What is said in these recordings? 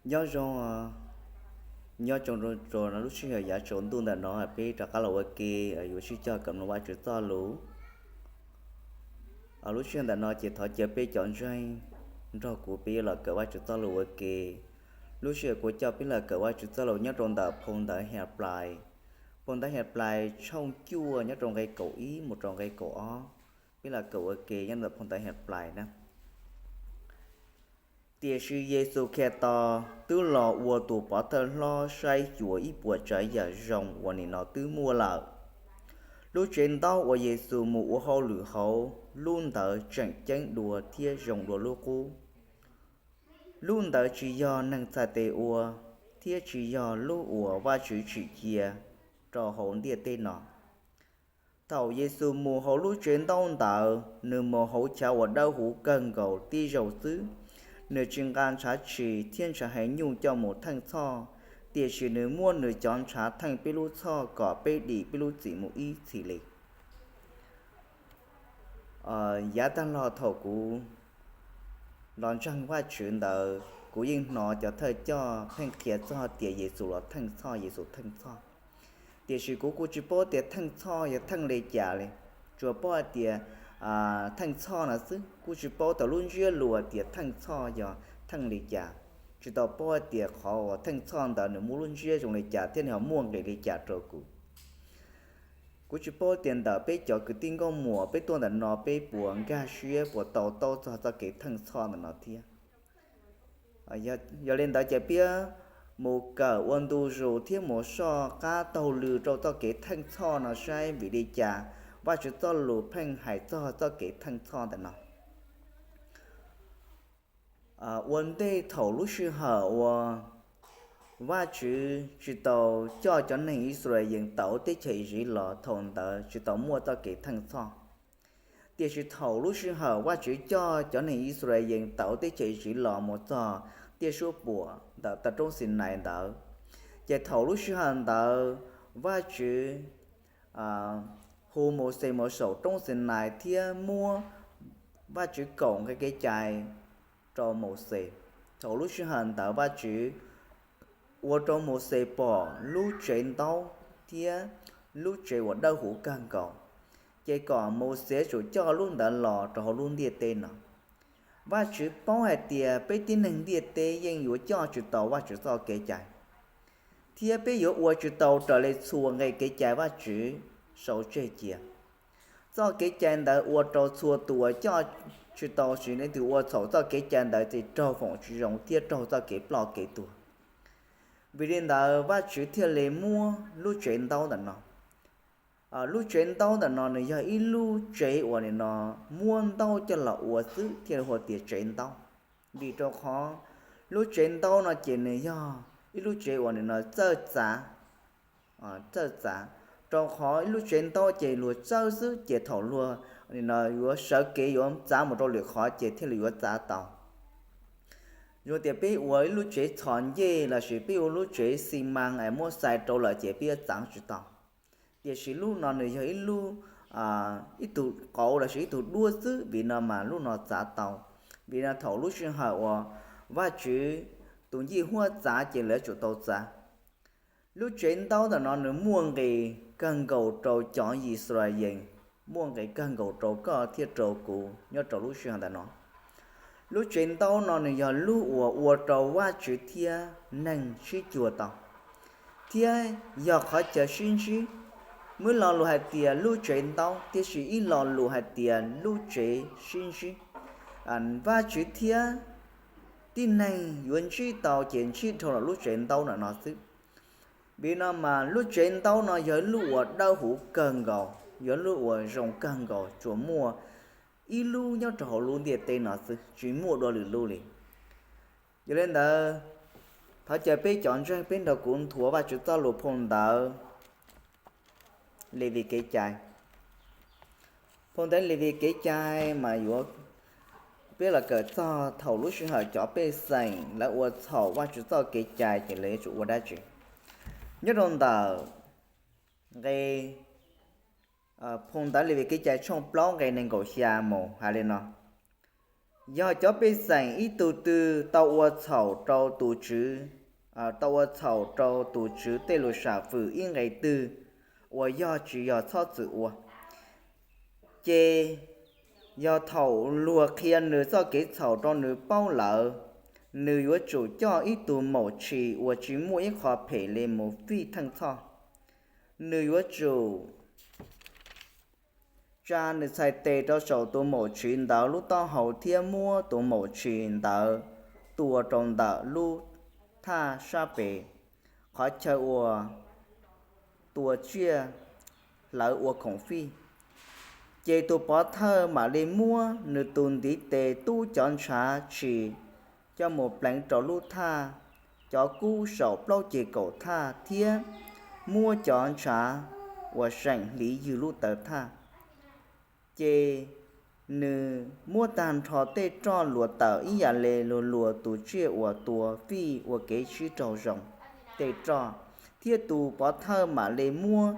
Nyob zoo, nyob zoo rau lub sij hawm yav tsaus ntuj ntawm no peb rov qab los ua ke, yuav sib cog kawm mloog Vajtswv txoj lus. Lub sij hawm ntawm no ces thov caw peb cov ntseeg nrog kuv peb yuav los kawm Vajtswv txoj lus ua ke. Lub sij hawm kuv coj peb los kawm Vajtswv txoj lus nyob rau ntawm phau ntawv Henplais, phau ntawv Henplais tshooj cuaj nyob rau nqe kaum ib mus rau nqe kaum ob. Peb los kawm ua ke nyob ntawm phau ntawv Henplais na. Tiam sis Yexus Khetos twb los ua tus pov thawj hlob saib xyuas ib puas tsav yam zoo uas nim no twb muaj lawm. Lub tsev ntaub uas Yexus mus ua hauj lwm hauv lub ntawd tseem ceeb dua thiab zoo dua lub qub. Lub ntawd tsis yog neeg txhais tes ua, thiab tsis yog lub uas Vajtswv tsim cia rau hauv ntiaj teb no. Thaum Yexus mus hauv lub tsev ntaub ntawd, nws mus hauv chav uas dawb huv kawg nkaus tib zaug xwb. Nws tsis nqa ntshav tshis thiab ntshav heev nyuj coj mus theej txhoj, tiam sis nws muab nws cov ntshav theej peb lub txhoj kom peb dim peb lub txim mus ib txhis li. Yav tag los thaum kuv los ntseeg Vajtswv ntawd, kuv yeej hnov cov thawj coj pheej qhia txog tias Yexus los theej txhoj, Yexus theej txhoj. Tiam sis kuv kuj tsis paub tias theej txhoj yog theej li cas li, tsuas paub hais tias theej txhoj no xwb, kuj tsis paub tau lub ntsiab lus tias theej txhoj yog theej li cas, tsis tau paub hais tias qhov uas theej txhoj ntawd nws muaj lub ntsiab zoo li cas thiab nws ho muaj nqis li cas rau kuv. Kuv tsis paub tias ntawm peb cov kwv tij nkauj muam peb tuaj ntawm no peb puas nkag siab puas tau taub txog txoj kev theej txhoj ntawm no thiab. Yog li ntawd ces peb mus kawm ua ntu zus thiab mus soj qab taug lw rau txoj kev theej txhoj no saib vim li cas Vajtswv txoj lus pheej hais txog txoj kev theej txhoj ntawm no. Ua ntej thaum lub sij hawm uas Vajtswv tsis tau coj cov neeg Yixalayees tawm teb chaws Iziv los, thaum ntawd tsis tau muaj txoj kev theej txhoj. Tiam sis thaum lub sij hawm Vajtswv coj cov neeg Yixalayees tawm teb chaws Iziv los mus txog tiaj suab puam ntawm taw roob Xinais ntawd, ces thaum lub sij hawm ntawd Vajtswv hu Mauxes mus saum roob Xinais thiab muab Vajtswv kaum nqe kev cai rau Mauxes. Thaum lub sij hawm ntawd Vajtswv ua rau Mauxes pom lub tsev ntaub thiab lub tsev uas dawb huv kawg nkaus, ces kom Mauxes yuav tsum coj lub ntawd los rau hauv lub ntiaj teb no. Vajtswv paub hais tias peb tib neeg ntiaj teb yeej yuav coj tsis tau Vajtswv txoj kev cai, thiab peb yuav ua tsis tau raws li txhua nqe kev cai Vajtswv sau tseg cia. Txoj kev cai ntawd ua rau txhua tus uas coj tsis tau, tsis leej twg ua txhaum txoj kev cai ntawd ces raug foom tsis zoo thiab raug txoj kev ploj kev tuag. Vim li ntawd Vajtswv thiaj li muab lub tsev ntaub ntawm no. Lub tsev ntaub ntawm no nws yog ib lub tsev uas nim no muab ntaub coj los ua xwb thiaj li hu tias tsev ntaub. Vim rau qhov lub tsev ntaub no ces nws yog ib lub tsev uas nim no txawj txav, txawj txav, rau qhov ib lub tsev ntaub ces luag txawj xwb ces thaum luag nim no yuav sawv kev yuav txav mus rau lwm qhov ces thiaj li yuav txav tau. Zoo tias peb ua ib lub tsev txhos ncej lossis peb ua lub tsev xi mas es muab xais rau lawm ces peb yuav txav tsis tau. Tiam sis lub no nws yog ib lub, ib tug qauv lossis ib tug duab xwb, vim no mas lub no txav tau. Vim no thaum lub sij hawm uas Vajtswv tus ncej huab txav ces lawv tsum tau txav. Lub tsev ntaub ntawm no nws muaj nqis kawg nkaus rau cov Yixalayees, muaj nqis kawg nkaus rau koj thiab rau kuv nyob rau lub sij hawm ntawm no. Lub tsev ntaub no nws yog lub uas ua rau Vajtswv thiab neeg sib cuag tau, thiab yog qhov chaw sib ntsib. Muaj ib lo lus hais tias lub tsev ntaub, tiam sis ib lo lus hais tias lub tsev sib ntsib. Vajtswv thiab tib neeg yuav ntsib tau ces ntsib dhau los lub tsev ntaub ntawm no xwb. Vim no mas lub tsev ntaub no yog ib lub uas dawb huv kawg nkaus, yog lub uas zoo kawg nkaus, tsuas muaj ib lub nyob rau hauv lub ntiaj teb no xwb, tsis muaj dua lwm lub li. Yog li ntawd, thov caw peb cov ntseeg peb nrog kuv nthuav Vajtswv txoj lus phau ntawv Levis Kev Cai. Phau ntawv Levis Kev Cai mas yuav, peb los kawm txog thaum lub sij hawm cov pej xeem lawv ua txhaum Vajtswv txoj kev cai ces lawv yuav tsum ua dab tsi. Nyob rau ntawm nqe, phau ntawv Levis Kev Cai tshooj plaub nqe nees nkaum xya mus hais li no: Yog cov pej xeem ib tug twg tau ua txhaum rau tus Tswv, tau ua txhaum rau tus Tswv tej lus sam fwm ib nqe twg uas yog tsis yog txhob txwm ua, ces yog thaum luag qhia nws txoj kev txhaum rau nws paub lawm, nws yuav tsum coj ib tug maum tshis uas tsis muaj ib qho phem li mus fij Theej Txhoj. Nws yuav tsum tsa nws txhais tes rau saum tus maum tshis ntawd lub taub hau thiab muab tus maum tshis ntawd tua rau ntawm lub thaj sab pem, qhov chaw uas tua tsiaj hlawv ua khoom fij. Ces tus pov thawj mam li muab nws tus ntiv tes tub cov ntshav tshis coj mus pleev rau lub thaj cov kub saum plaub ceg kaum thaj thiab muab cov ntshav uas seem hliv ywg lub taw thaj. Ces nws muab tag nrho tej roj luas tawm ib yam li luag luas tus tsiaj uas tua fij ua kev sib raug zoo tej roj, thiab tus pov thawj mam li muab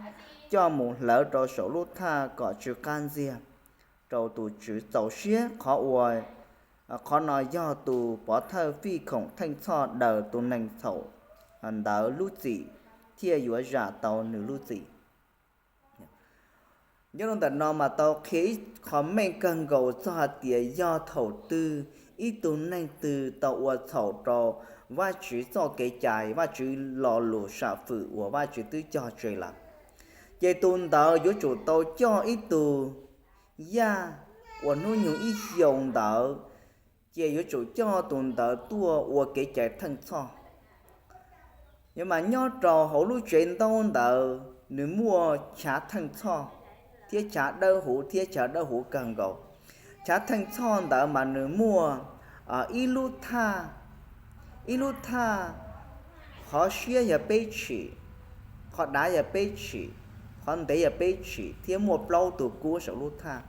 coj mus hlawv rau saum lub thaj kom tsw qab ntxiag rau tus Tswv txaus siab. Qhov uas, qhov no yog tus pov thawj fij khoom Theej Txhoj daws tus neeg txhaum ntawd lub txim thiaj yuav zam tau nws lub txim. Nyob rau ntawm no mas tau qhia ib qho meej kawg nkaus txog hais tias yog thaum twg ib tug neeg twg tau ua txhaum rau Vajtswv txoj kev cai, Vajtswv lo lus sam fwm uas Vajtswv twb cog tseg lawm, ces tus ntawd yuav tsum tau coj ib tug yaj uas hnub nyoog ib xyoos ntawd, ces yuav tsum coj tus ntawd tuaj ua kev cai Theej Txhoj. Yog mas nyob rau hauv lub tsev ntaub ntawd nws muaj chav Theej Txhoj thiab chav dawb huv thiab chav dawb huv kawg nkaus. Chav Theej Txhoj ntawd mas nws muaj ib lub thaj, ib lub thaj qhov siab yog peb tshim, qhov dav yog peb tshim, qhov ntev yog peb tshim thiab muaj plaub tug kub saum lub thaj.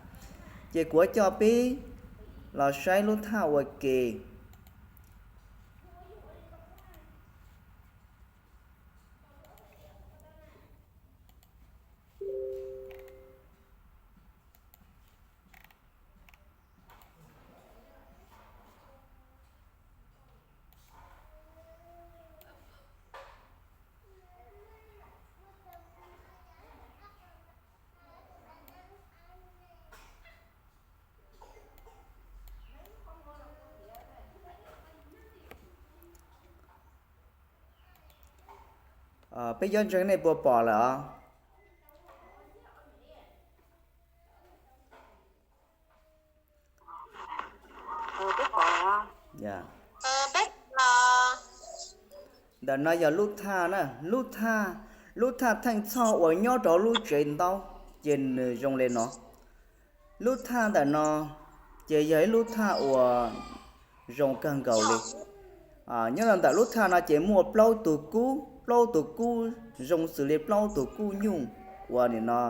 Ces kuv coj peb los saib lub thaj ua ke. Peb cov ntseeg nej puas pom lawm os? Ntawm no yog lub thaj na, lub thaj, lub thaj Theej Txhoj uas nyob rau lub tsev ntaub, ces nws zoo li no. Lub thaj ntawm no ces yog ib lub thaj uas zoo kawg nkaus li. Nyob rau ntawm lub thaj no ces muaj plaub tug kub, plaub tug kub zoo xws li plaub tug kub nyuj uas nim no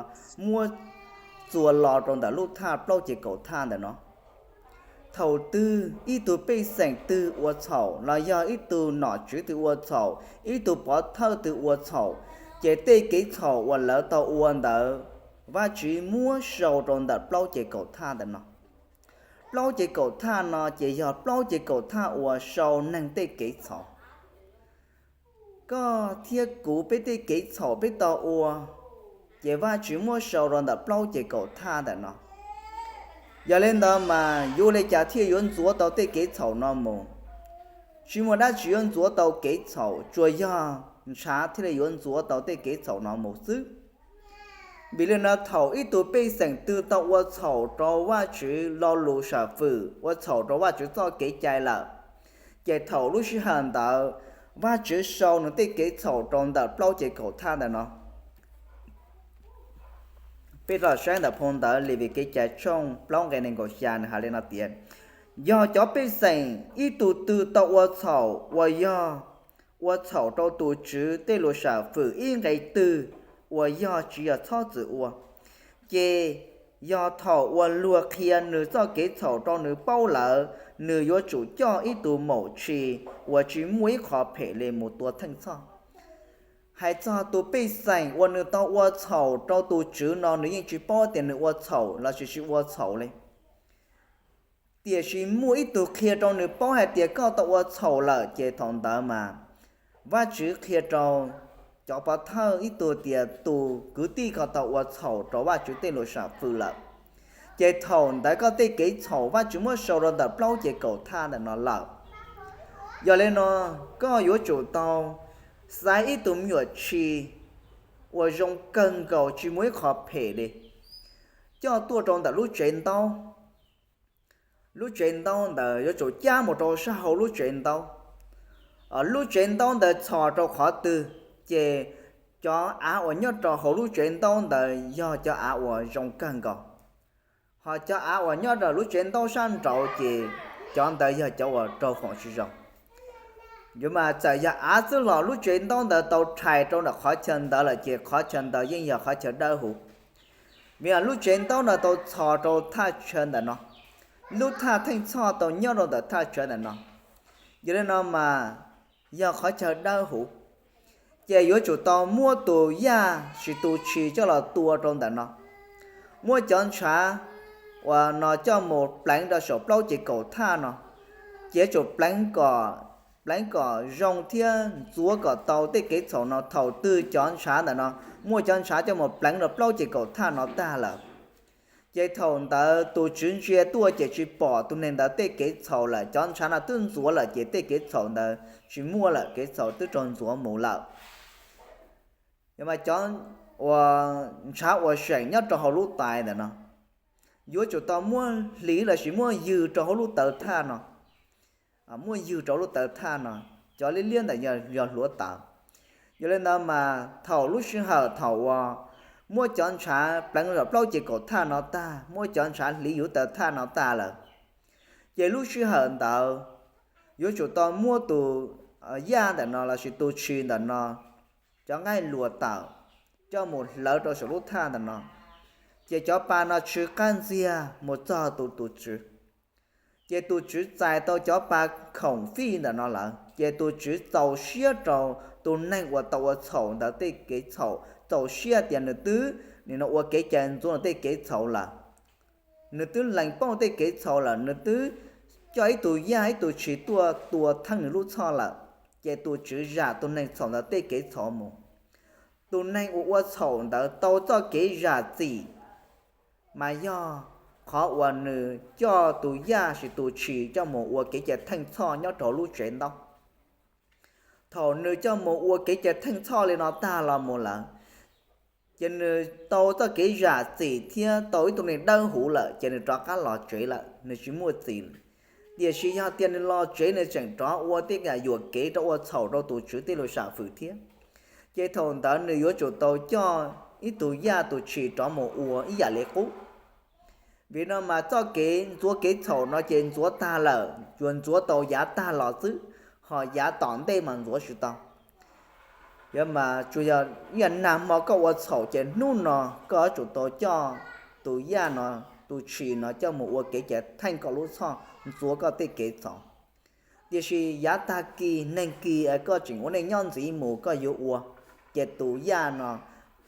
muab txua los rau ntawm lub thaj plaub ceg kaum thaj ntawm no. Thaum twg ib tug pej xeem twg ua txhaum los yog ib tug nom tswv twg ua txhaum, ib tug pov thawj twg ua txhaum, ces tej kev txhaum uas lawv tau ua ntawd Vajtswv muab sau rau ntawm plaub ceg kaum thaj ntawm no. Plaub ceg kaum thaj no ces yog plaub ceg kaum thaj uas sau neeg tej kev txhaum. Koj thiab kuv peb tej kev txhaum peb tau ua, ces Vajtswv muab sau rau ntawm plaub ceg kaum thaj ntawm no. Yog li ntawd mas yuav ua li cas thiaj yuav ntxuav tau tej kev txhaum no mus? Tsis muaj dab tsi yuav ntxuav tau kev txhaum, tsuas yog ntshav thiaj li yuav ntxuav tau tej kev txhaum no mus xwb. Vim li no thaum ib tug pej xeem twg tau ua txhaum rau Vajtswv lo lus sam fwm, ua txhaum rau Vajtswv txoj kev cai lawm, ces thaum lub sij hawm ntawd Vajtswv sau nws tej kev txhaum rau ntawm plaub ceg kaum thaj ntawm no. Peb los saib ntawm phau ntawv Levis Kev cai tshooj plaub nqe nees nkaum xya, nws hais li no tias, yog cov pej xeem ib tug twg tau ua txhaum uas yog ua txhaum rau tus Tswv tej lus sam fwm ib nqe twg uas yog tsis yog txhob txwm ua, ces yog thaum uas luag qhia nws txoj kev txhaum rau nws paub lawm, nws yuav tsum coj ib tug maum tshis uas tsis muaj ib qho phem li mus tua Theej Txhoj. Hais txog tus pej xeem uas nws tau ua txhaum rau tus Tswv no, nws yeej tsis paub tias nws ua txhaum lossis tsis ua txhaum li. Tiam sis muaj ib tug qhia rau nws paub hais tias koj tau ua txhaum lawm, ces thaum ntawd mas Vajtswv qhia rau cov pov thawj ib tug tias tus kwv tij ko tau ua txhaum rau Vajtswv tej lus sam fwm lawm, ces thaum ntawd koj tej kev txhaum Vajtswv muab sau rau ntawm plaub ces kaum thaj ntawm no lawm. Yog li no, koj yuav tsum tau xaiv ib tug me nyuam tshis uas zoo kawg nkaus tsis muaj ib qho phem li, coj tuaj rau ntawm lub tsev ntaub. Lub tsev ntaub ntawd yuav tsum cab mus rau sab hauv lub tsev ntaub. Lub tsev ntaub ntawd txhos rau qhov twg, ces cov av uas nyob rau hauv lub tsev ntaub ntawd yog cov av uas zoo kawg nkaus. Ho cov av uas nyob rau lub tsev ntaub sab nraud ces cov ntawd yog cov uas raug foom tsis zoo. Yuav mas txawm yog av xwb los lub tsev ntaub ntawd tau rhais rau ntawm qhov chaw ntawd lawm ces qhov chaw ntawd yeej yog qhov chaw dawb huv. Vim lub tsev ntaub no tau txhos rau thaj chaw ntawm no, lub thaj theej txhoj tau nyob rau ntawm thaj chaw ntawm no. Yog li no mas yog qhov chaw dawb huv, ces yuav tsum tau muab tus yaj sis tus tshis coj los tua rau ntawm no. Muab cov ntshav uas no coj mus pleev rau saum plaub ces kaum thaj no, ces yuav tsum pleev kom, pleev kom zoo thiab ntxuav kom tau tej kev txhaum no. Thaum twg cov ntshav ntawm no, muab cov ntshav coj mus pleev rau plaub ces kaum thaj no tag lawm, ces thaum ntawd tus tswv ntsia tuaj ces tsis pom tus neeg ntawd tej kev txhaum lawm. Cov ntshav no twb ntxuav lawm ces tej kev txhaum ntawd tsis muaj lawm, kev txhaum twb raug ntxuav mus lawm. Yog mas cov uas ntshav uas seem nyob rau hauv lub tais ntawm no, yuav tsum tau muab hliv lossis muab ywg rau hauv lub taw thaj no. Muab ywg rau lub taw thaj no, cov liab liab ntawd yog hluav taws. Yog li ntawd mas thaum lub sij hawm thaum uas muab cov ntshav pleev saum plaub ces kaum thaj no tag, muab cov ntshav hliv ywg taw thaj no tag lawm, ces lub sij hawm ntawd yuav tsum tau muab tus yaj ntawm no lossis tus tshis ntawm no, cov nqaij luas tawm, coj mus hlawv rau saum lub thaj ntawm no. Ces cov pa no tsw qab ntxiag mus txog tus, tus tswv. Ces tus tswv txais tau cov pa khoom fij ntawm no lawm, ces tus tswv txaus siab rau tus neeg uas tau ua txhaum ntawd tej kev txhaum, txaus siab tias nws twb, nim no ua kev cai ntxuav nws tej kev txhaum lawm. Nws twb lees paub tej kev txhaum lawm, nws twb coj ib tug yaj ib tug tshis tuaj tua theej nws lub txhoj lawm, ces tus tswv zam tus neeg txhaum ntawd tej kev txhaum mus. Tus neeg uas ua txhaum ntawd tau txoj kev zam txim, mas yog qhov uas nws coj tus yaj sis tus tshis coj mus ua kev cai theej txhoj nyob rau lub tsev ntaub. Thaum nws coj mus ua kev cai theej txhoj li no tag los mus lawm, ces nws tau txoj kev zam txim thiab tau ib tug neeg dawb huv lawm, ces nws rov qab los tsev lawm, nws tsis muaj txim. Tiam sis yog tias nws los tsev nws tseem rov ua tej yam yuam kev rov ua txhaum rau tus tswv tej lus sam fwm thiab, ces thaum ntawd nws yuav tsum tau coj ib tug yaj tus tshis rov mus ua ib yam li qub. Vim no mas txoj kev ntxuav kev txhaum no ces ntxuav tag lawm, yuav ntxuav tau yav tag los xwb, ho yav tom ntej mas ntxuav tsis tau. Yog mas tsuas yog ib yam nag hmo koj ua txhaum ces hnub no koj yuav tsum tau coj tus yaj no, tus tshis no coj mus ua kev cai theej koj lub txhoj, ntxuav koj tej kev txhaum. Tiam sis yav tag kis neeg kis koj tseem ua neej nyob ntxiv mus koj yuav ua, ces tus yaj no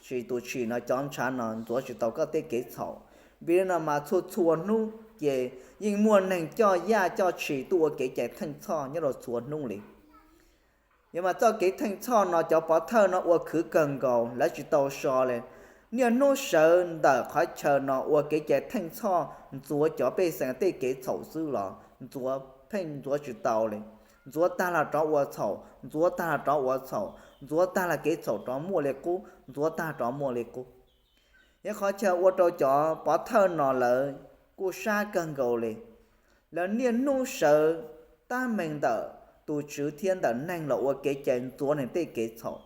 sis tus tshis no cov ntshav no ntxuav tsis tau koj tej kev txhaum. Vim li no mas txhua txhua hnub ces yeej muaj neeg coj yaj coj tshis tuaj ua kev cai theej txhoj nyob rau txhua hnub li. Yog mas txoj kev theej txhoj no cov pov thawj no ua khwv kawg nkaus, lawv tsis tau so li. Niaj hnub sawv ntawm qhov chaw no ua kev cai theej txhoj ntxuav cov pej xeem tej kev txhaum xwb los ntxuav pheej ntxuav tsis tau li. Ntxuav tag los rov ua txhaum, ntxuav tag los rov ua txhaum, ntxuav tag los kev txhaum rov muaj li qub, ntxuav tag rov muaj li qub. Yog qhov chaw ua rau cov pov thawj no lawv kuj sab kawg nkaus li. Lawv niaj hnub sawv tab meeg ntawm tus tswv thiab ntawm neeg los ua kev cai ntxuav neeg tej kev txhaum.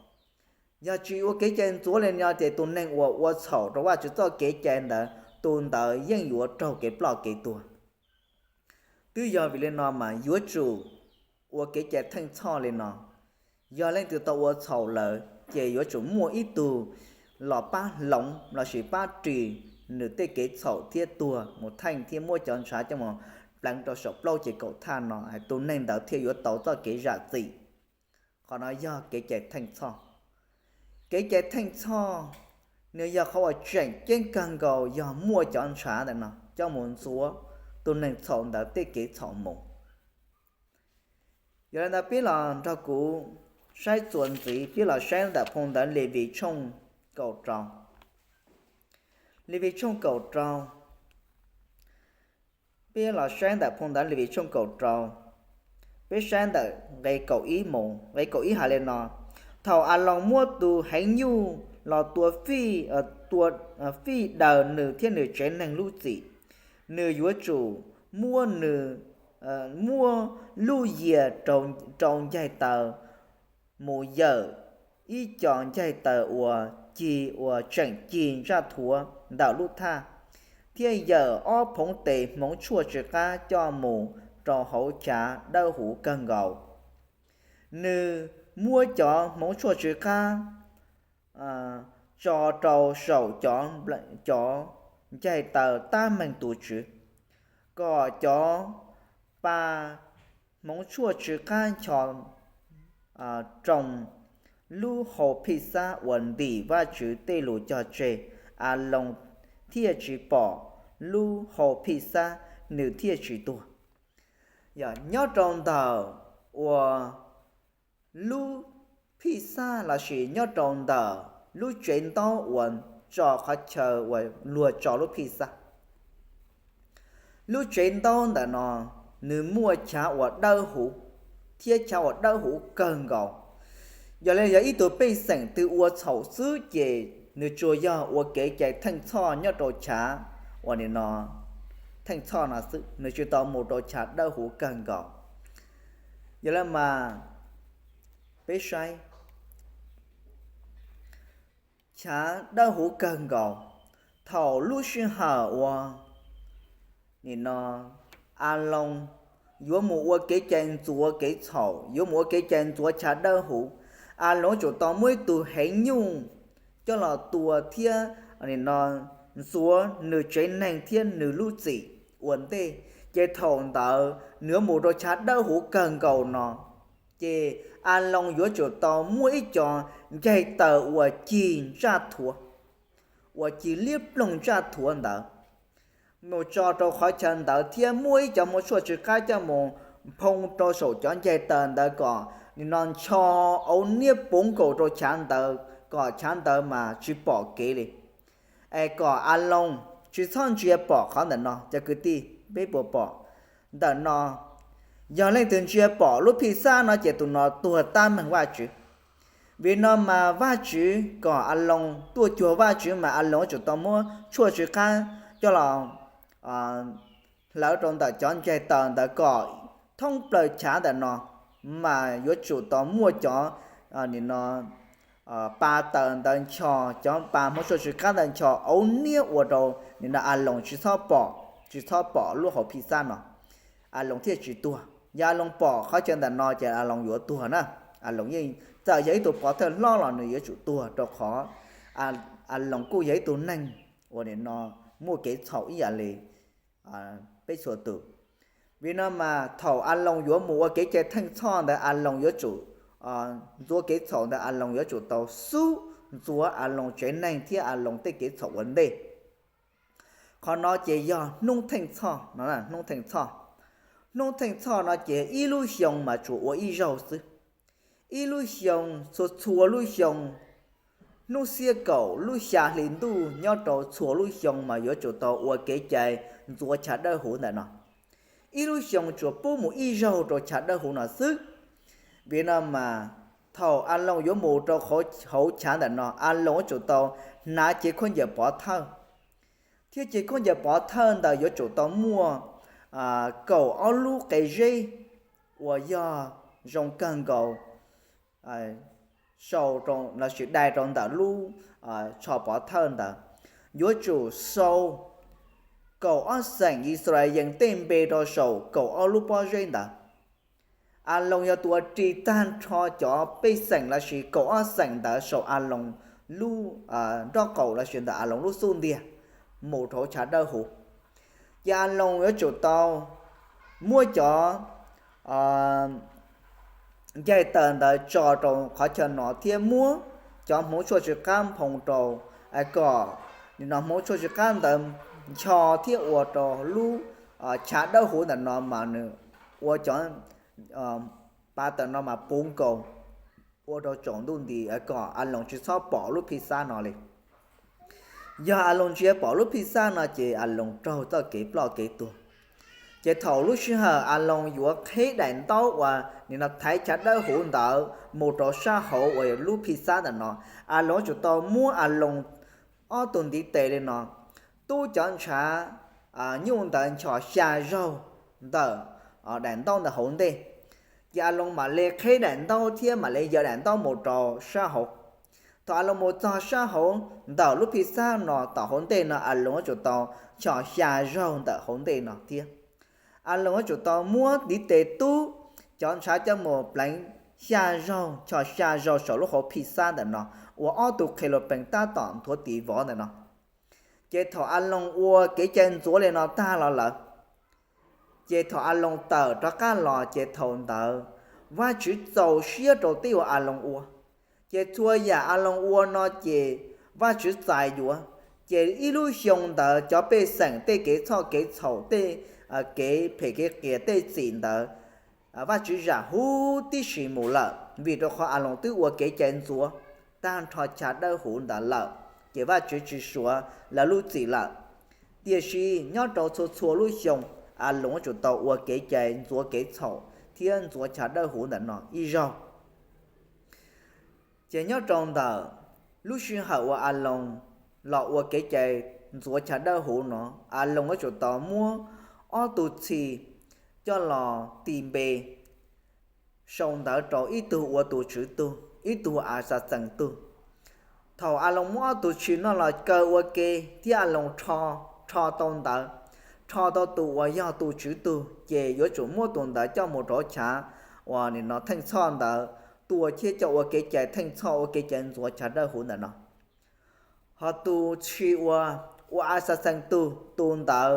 Yog tsis ua kev cai ntxuav li no ces tus neeg uas ua txhaum rau Vajtswv txoj kev cai ntawd, tus ntawd yeej yuav raug kev ploj kev tuag. Twb yog vim li no mas yuav tsum ua kev cai theej txhoj li no. Yog leej twg tau ua txhaum lawm ces yuav tsum muaj ib tug los pab hloov lossis pab ris nws tej kev txhaum thiab tuag mus theej thiab muab cov ntshav coj mus pleev rau saum plaub ces kaum thaj no, tus neeg ntawd thiaj yuav tau txoj kev zam txim. Qhov no yog kev cai theej txhoj. Kev cai theej txhoj nws yog qhov uas tseem ceeb kawg nkaus, yog muaj cov ntshav ntawm no coj mus ntxuav, tus neeg txhaum ntawd tej kev txhaum mus. Yog li ntawd peb los nrog kuv saib txuas ntxiv, peb los saib ntawm phau ntawv Levis tshooj kaum rau. Levis tshooj kaum rau, peb los saib ntawm phau ntawv Levis tshooj kaum rau, peb saib ntawm nqe kaum ib mus. Nqe kaum ib hais li no: Thaum Aloos muab tus heev nyuj los tua fij, tua fij daws nws thiab nws tsev neeg lub txim, nws yuav tsum muab nws, muab lub yias rau ncaig taws mus yawm ib co ncaig taws uas cig uas tseem cig ntsaj thuav ntawm lub thaj, thiaj yawm ob phoov tes hmoov tshuaj tsw qab coj mus rau hauv chav dawb huv kawg nkaus. Nws muab cov hmoov tshuaj tsw qab tso rau saum cov ncaig taws tab meeg tus Tswv, kom cov pa hmoov tshuaj tsw qab ncho roo lub hau Phijxab uas ntim Vajtswv tej lus cog tseg. Aloos thiaj tsis pom lub hau Phijxab, nws thiaj tsis tuag. Yog nyob rau ntawm uas lub Phijxab lossis nyob rau ntawm lub tsev ntaub uas tso qhov chaw uas luag tso lub Phijxab, lub tsev ntaub ntawm no nws muaj chav uas dawb huv thiab chav uas dawb huv kawg nkaus. Yog li yog ib tug pej xeem twg ua txhaum xwb ces nws tsuas yog ua kev cai theej txhoj nyob rau chav uas nim no theej txhoj no xwb, nws tsis tau mus rau chav dawb huv kawg nkaus. Yog li mas peb saib chav dawb huv kawg nkaus. Thaum lub sij hawm uas nim no Aloos yuav mus ua kev cai ntxuav kev txhaum, yuav mus ua kev cai ntxuav chav dawb huv, Aloos yuav tsum tau muaj ib tug heev nyuj coj los tua thiab nim no ntxuav nws tsev neeg thiab nws lub txim ua ntej. Ces thaum ntawd nws yuav mus rau chav dawb huv kawg nkaus no, ces Aloos yuav tsum tau muaj ib co ncaig taws uas cig ntsaj thuav, uas cig liab ploog ntsaj thuav ntawd mus tso rau qhov chaw ntawd thiab muab ib cov hmoov tshuaj tsw qab coj mus phoo rau saum cov ncaig taws ntawd kom nim no ncho auv niab puv nkaus rau chav ntawd kom chav ntawd mas tsis pom kev li. Es kom Aloos tsis txhob ntsia pom qhov ntawm no. Cov kwv tij, peb puas pom ntawm no? Yog leej twg ntsia pom lub Phijxab no ces tus no tuag tab meeg Vajtswv. Vim no mas Vajtswv kom Aloos tuaj cuag Vajtswv mas Aloos yuav tsum tau muab tshuaj tsw qab coj los hlawv rau ntawm cov ncaig taws ntawd kom thoob plaws chav ntawm no mas yuav tsum tau muaj cov nim no pa taws ntawd ncho, cov pa hmoov tshuaj tsw qab ntawd ncho auv niab ua rau nim no Aloos tsis txhob pom, tsis txhob pom lub hau Phijxab no, Aloos thiaj tsis tuag. Yog Aloos pom qhov chaw ntawm no ces Aloos yuav tuag na. Aloos yeej txawm yog ib tug pov thawj hlob los nws yuav tsum tuag rau qhov Aloos kuj yog ib tug neeg uas nim no muaj kev txhaum ib yam li peb txhua tus. Vim no mas thaum Aloos yuav mus ua kev cai theej txhoj ntawd Aloos yuav tsum, ntxuav kev txhaum ntawd Aloos yuav tsum tau xub ntxuav Aloos tsev neeg thiab Aloos tej kev txhaum ua ntej. Qhov no ces yog hnub theej txhoj no, hnub theej txhoj. Hnub theej txhoj no ces ib lub xyoo mas tsuas ua ib zaug xwb. Ib lub xyoo, txhua txhua lub xyoo, hnub xiab kaum lub xya hli ntuj nyob rau txhua lub xyoo mas yuav tsum tau ua kev cai ntxuav chav dawb huv ntawm no. Ib lub xyoo tsuas pub mus ib zaug rau chav dawb huv no xwb. Vim no mas thaum Aloos yuav mus rau hauv chav ntawm no Aloos yuav tsum tau hnav cev khaub ncaws pov thawj, thiab cev khaub ncaws pov thawj ntawd yuav tsum tau muaj kaum ob lub qe zeb uas yog zoo kawg nkaus sau lossis dai rau ntawm lub tsho pov thawj ntawd. Yuav tsum sau kaum ob xeem Yixalayees tej npe rau saum kaum ob lub pob zeb ntawd. Aloos yog tus uas ris tag nrho cov pej xeem lossis kaum ob xeem ntawd saum Aloos lub nraub qaum lossis ntawm Aloos lub xub ntiag mus rau hauv chav dawb huv. Ces Aloos yuav tsum tau muab cov ncaig taws ntawd tso rau qhov chaw no thiab muab cov hmoov tshuaj tsw qab nphoo rau, kom nim no hmoov tshuaj tsw qab ntawd ncho thiab ua rau lub chav dawb huv ntawm no mas nws ua cov pa tawm no mas puv nkaus ua rau tsaus ntuj nti kom Aloos tsis txhob pom lub Phij Xab no li. Yog Aloos ntsia pom lub Phij Xab no ces Aloos raug txoj kev ploj kev tuag. Ces thaum lub sij hawm Aloos yuav qheb daim ntaub uas nim no thaiv chav dawb huv ntawd mus rau sab hauv uas lub Phij Xab ntawm no, Aloos yuav tsum tau muab Aloos ob tug ntiv tes li no tub cov ntshav nyuj ntawd nchos xya zaug ntawm daim ntaub ntawd hauv ntej. Ces Aloos mam li qheb daim ntaub thiab mam li yaws daim ntaub mus rau sab hauv. Thaum Aloos mus txog sab hauv ntawm lub Phij Xab no tom hauv ntej no Aloos yuav tsum tau nchos xya zaug ntawm hauv ntej no thiab. Aloos yuav tsum tau muab ntiv tes tub cov ntshav coj mus pleev xya zaug, nchos xya zaug saum lub hauv Phij Xab ntawm no, uas ob tug qhe lus pees tab tom nthuav tis vov ntawm no. Ces thaum Aloos ua kev cai ntxuav li no tag los lawm, ces thaum Aloos tawm rov qab los ces thaum ntawd Vajtswv txaus siab rau tej uas Aloos ua. Ces txhua yam Aloos ua no ces Vajtswv txais yuav. Ces ib lub xyoo ntawd cov pej xeem tej kev txhoj kev txhaum, tej kev phem kev qias, tej txim ntawd Vajtswv zam huv tib si mus lawm, vim rau qhov Aloos twb ua kev cai ntxuav tag nrho chav dawb huv ntawd lawm, ces Vajtswv tsis suav lawv lub txim lawm. Tiam sis nyob rau txhua txhua lub xyoo, Aloos yuav tsum tau ua kev cai ntxuav kev txhaum thiab ntxuav chav dawb huv ntawm no ib zaug. Ces nyob rau ntawm lub sij hawm uas Aloos los ua kev cai ntxuav chav dawb huv no, Aloos yuav tsum tau muab ob tug txhis coj los tis npe sau ntawv rau ib tug ua tus tswv tug, ib tug ua Axaxees tug. Thaum Aloos muab ob tug tshis no los kaw ua ke thiab Aloos rho, rho tau ntawv, rho tau tus uas yog tus tswv tug, ces yuav tsum muab tus ntawd coj mus rau chav uas nim no theej txhoj ntawd tua thiab coj ua kev cai theej txhoj, ua kev cai ntxuav chav dawb huv ntawm no. Ho tus tshis uas ua Axaxees tug, tus ntawd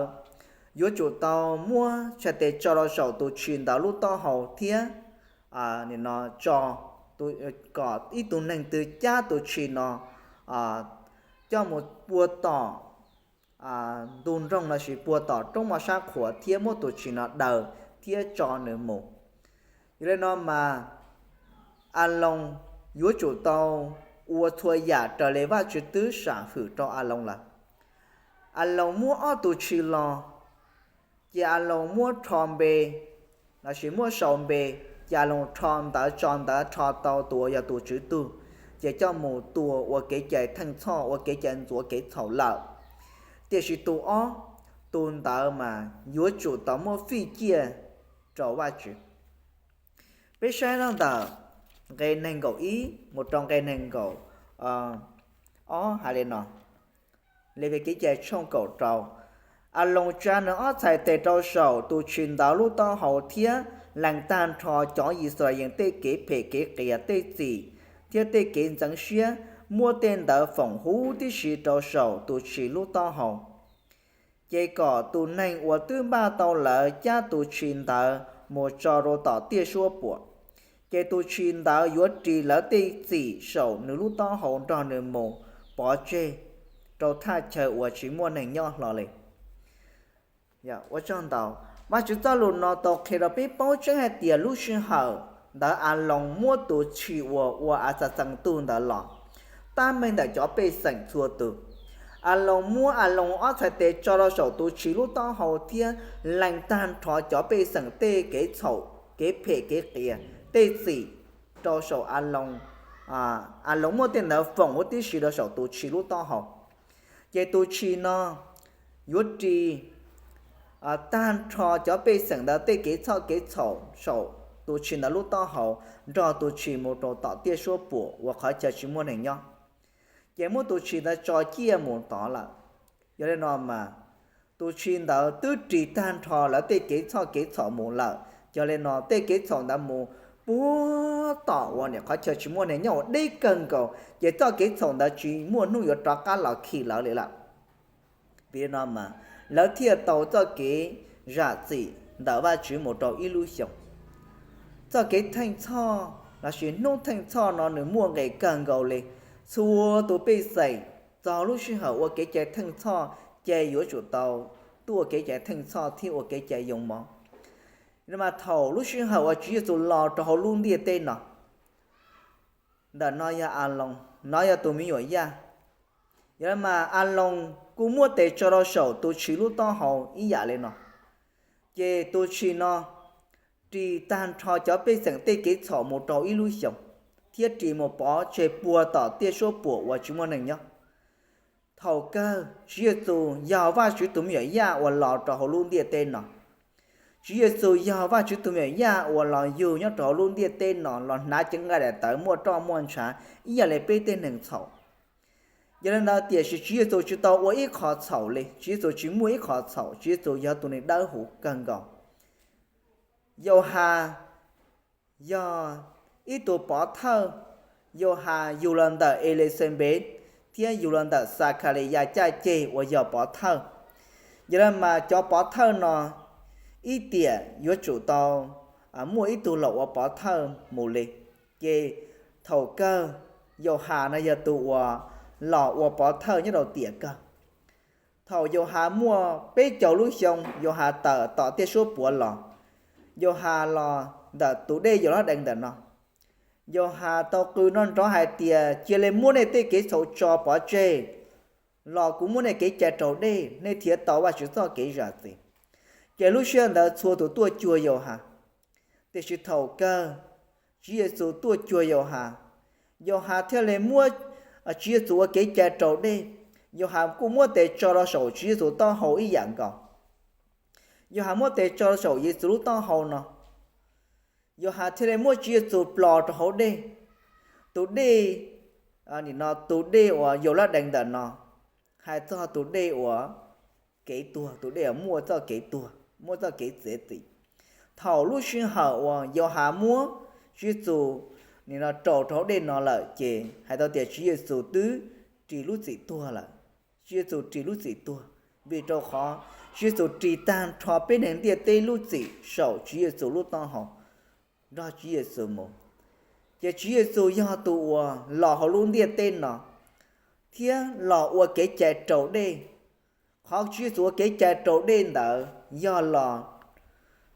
yuav tsum tau muab txhais tes tso rau saum tus tshis ntawd lub taub hau thiab nim no tso kom ib tug neeg twg cab tus tshis no coj mus puag tom ntug nroog lossis puag tom roob moj sab qhuas thiab muab tus tshis no daws thiab tso nws mus. Yog li no mas Aloos yuav tsum tau ua txhua yam raws li Vajtswv twb sam hwm rau Aloos lawm. Aloos muab ob tug tshis los, ces Aloos muab rho npe lossis muab sau npe, ces Aloos rho ntawv tso ntawv rho tau tus uas yog tus tswv tug, ces coj mus tua ua kev cai theej txhoj, ua kev cai ntxuav kev txhaum lawm. Tiam sis tus ob, tus ntawd mas yuav tsum tau muab fij ciaj rau Vajtswv. Peb saib los ntawm nqe nees nkaum ib mus rau nqe nees nkaum ob hais li no. Levis Kev cai tshooj kaum rau, Aloos tsa nws ob txhais tes rau saum tus tshis ntawd lub taub hau thiab lees tag nrho cov Yixalayees tej kev phem kev qias, tej txim thiab tej kev ntxeev siab, muab tej ntawd foom huv tib si rau saum tus tshis lub taub hau. Ces kom tus neeg uas twb npaj tau lawv cab tus tshis ntawd mus tso rau tom tiaj suab puam. Ces tus tshis ntawd yuav ris lawv tej txim saum nws lub taub hau nrog nws mus pov tseg rau thaj chaw uas tsis muaj neeg nyob hlo li. Ua tsaug ntau. Vajtswv txoj lus no tau qhia rau peb paub tseeb hais tias lub sij hawm ntawd Aloos muab tus tshis uas ua Axaxees tug ntawd los, tab meeg ntawm cov pej xeem txhua tus. Aloos muab Aloos ob txhais tes tso rau saum tus tshis lub taub hau thiab lees tag nrho cov pej xeem tej kev txhaum, kev phem kev qias, tej txim rau saum Aloos. Aloos muab tej ntawd foom huv tib si rau saum tus tshis lub taub hau. Ces tus tshis no yuav ris tag nrho cov pej xeem ntawd tej kev txhoj kev txhaum saum tus tshis ntawd lub taub hau nrog tus tshis mus rau tom tiaj suab puam uas qhov chaw tsis muaj neeg nyob. Ces muab tus tshis ntawd tso ciaj mus tod lawm. Yog li no mas tus tshis ntawd twb ris tag nrho lawv tej kev txhoj kev txhaum mus lawm. Yog li no tej kev txhaum ntawd mus puag tom uas nim qhov chaw tsis muaj neeg nyob uas deb kawg nkaus, ces txoj kev txhaum ntawd tsis muaj hnub yuav rov qab los khi lawv li lawm. Vim li no mas lawv thiaj tau txoj kev zam txim ntawm Vajtswv mus rau ib lub xyoos. Txoj kev theej txhoj lossis hnub theej txhoj no nws muaj nqis kawg nkaus li. Txhua tus pej xeem txog lub sij hawm ua kev cai theej txhoj ces yuav tsum tau tuaj ua kev cai theej txhoj thiab ua kev cai yoo mov. Mas thaum lub sij hawm uas Tswv Yexus los rau hauv lub ntiaj teb no, ntawm no yog Aloos, nov yog tus me nyuam Yaj. Yog li mas Aloos kuj muab tes tso rau saum tus tshis lub taub hau ib yam li no. Ces tus tshis no ris tag nrho cov pej xeem tej kev txhaum mus rau ib lub xyoos, thiab ris mus pov tseg puag tom tiaj suab puam uas tsis muaj neeg nyob. Thaum kawg Tswv Yexus yog Vajtswv tus me nyuam Yaj uas los rau hauv lub ntiaj teb no. Tswv Yexus yog Vajtswv tus me nyuam Yaj uas los yug nyob rau hauv lub ntiaj teb no los hnav cev nqaij daim tawv muaj roj muaj ntshav ib yam li peb tej neeg txhaum. Yog li ntawd tiam sis Tswv Yexus tsis tau ua ib qho txhaum li, Tswv Yexus tsis muaj ib qho txhaum, Tswv Yexus yog tus neeg dawb huv kawg nkaus. Yauhas yog ib tug pov thawj, Yauhas yug los ntawm Elixanpes thiab yug los ntawm Xakhaliyas caj ceg uas yog pov thawj. Yog li mas cov pov thawj no ib tiam yuav tsum tau muaj ib tug los ua pov thawj mus li. Ces thaum kawg Yauhas no yog tus uas los ua pov thawj nyob rau tiam kawg. Thaum Yauhas muaj peb caug lub xyoo, Yauhas tawm tom tiaj suab puam los. Yauhas los ntawm tus dej Yaus Laj Dees ntawm no. Yauhas tau qw nrov nrov hais tias, cia li muab nej tej kev txhaum tso pov tseg, los kuv muab nej kev cai raus dej, nej thiaj tau Vajtswv txoj kev zam txim. Ces lub sij hawm ntawd txhua tus tuaj cuag Yauhas. Tiam sis thaum kawg Tswv Yexus tuaj cuag Yauhas, Yauhas thiaj li muab Tswv Yexus ua kev cai raus dej. Yauhas kuj muab tes tso rau saum Tswv Yexus taub hau ib yam nkaus. Yauhas muab tes tso rau saum Yexus lub taub hau no, Yauhas thiaj li muab Tswv Yexus plos rau hauv dej. Tus dej, nim no tus dej uas Yaus Laj Dees ntawm no, hais txog tus dej uas kev tuag, tus dej uas muaj txoj kev tuag, muaj txoj kev txiav txim. Thaum lub sij hawm uas Yauhas muab Tswv Yexus nim no raus rau hauv dej no lawm ces hais tau tias Tswv Yexus twb ris lub txim tuag lawm. Tswv Yexus ris lub txim tuag, vim rau qhov Tswv Yexus ris tag nrho peb neeg ntiaj teb lub txim saum Tswv Yexus lub taub hau nrog Tswv Yexus mus. Ces Tswv Yexus yog tus uas los hauv lub ntiaj teb no thiab los ua kev cai raus dej. Qhov Tswv Yexus ua kev cai raus dej ntawd yog los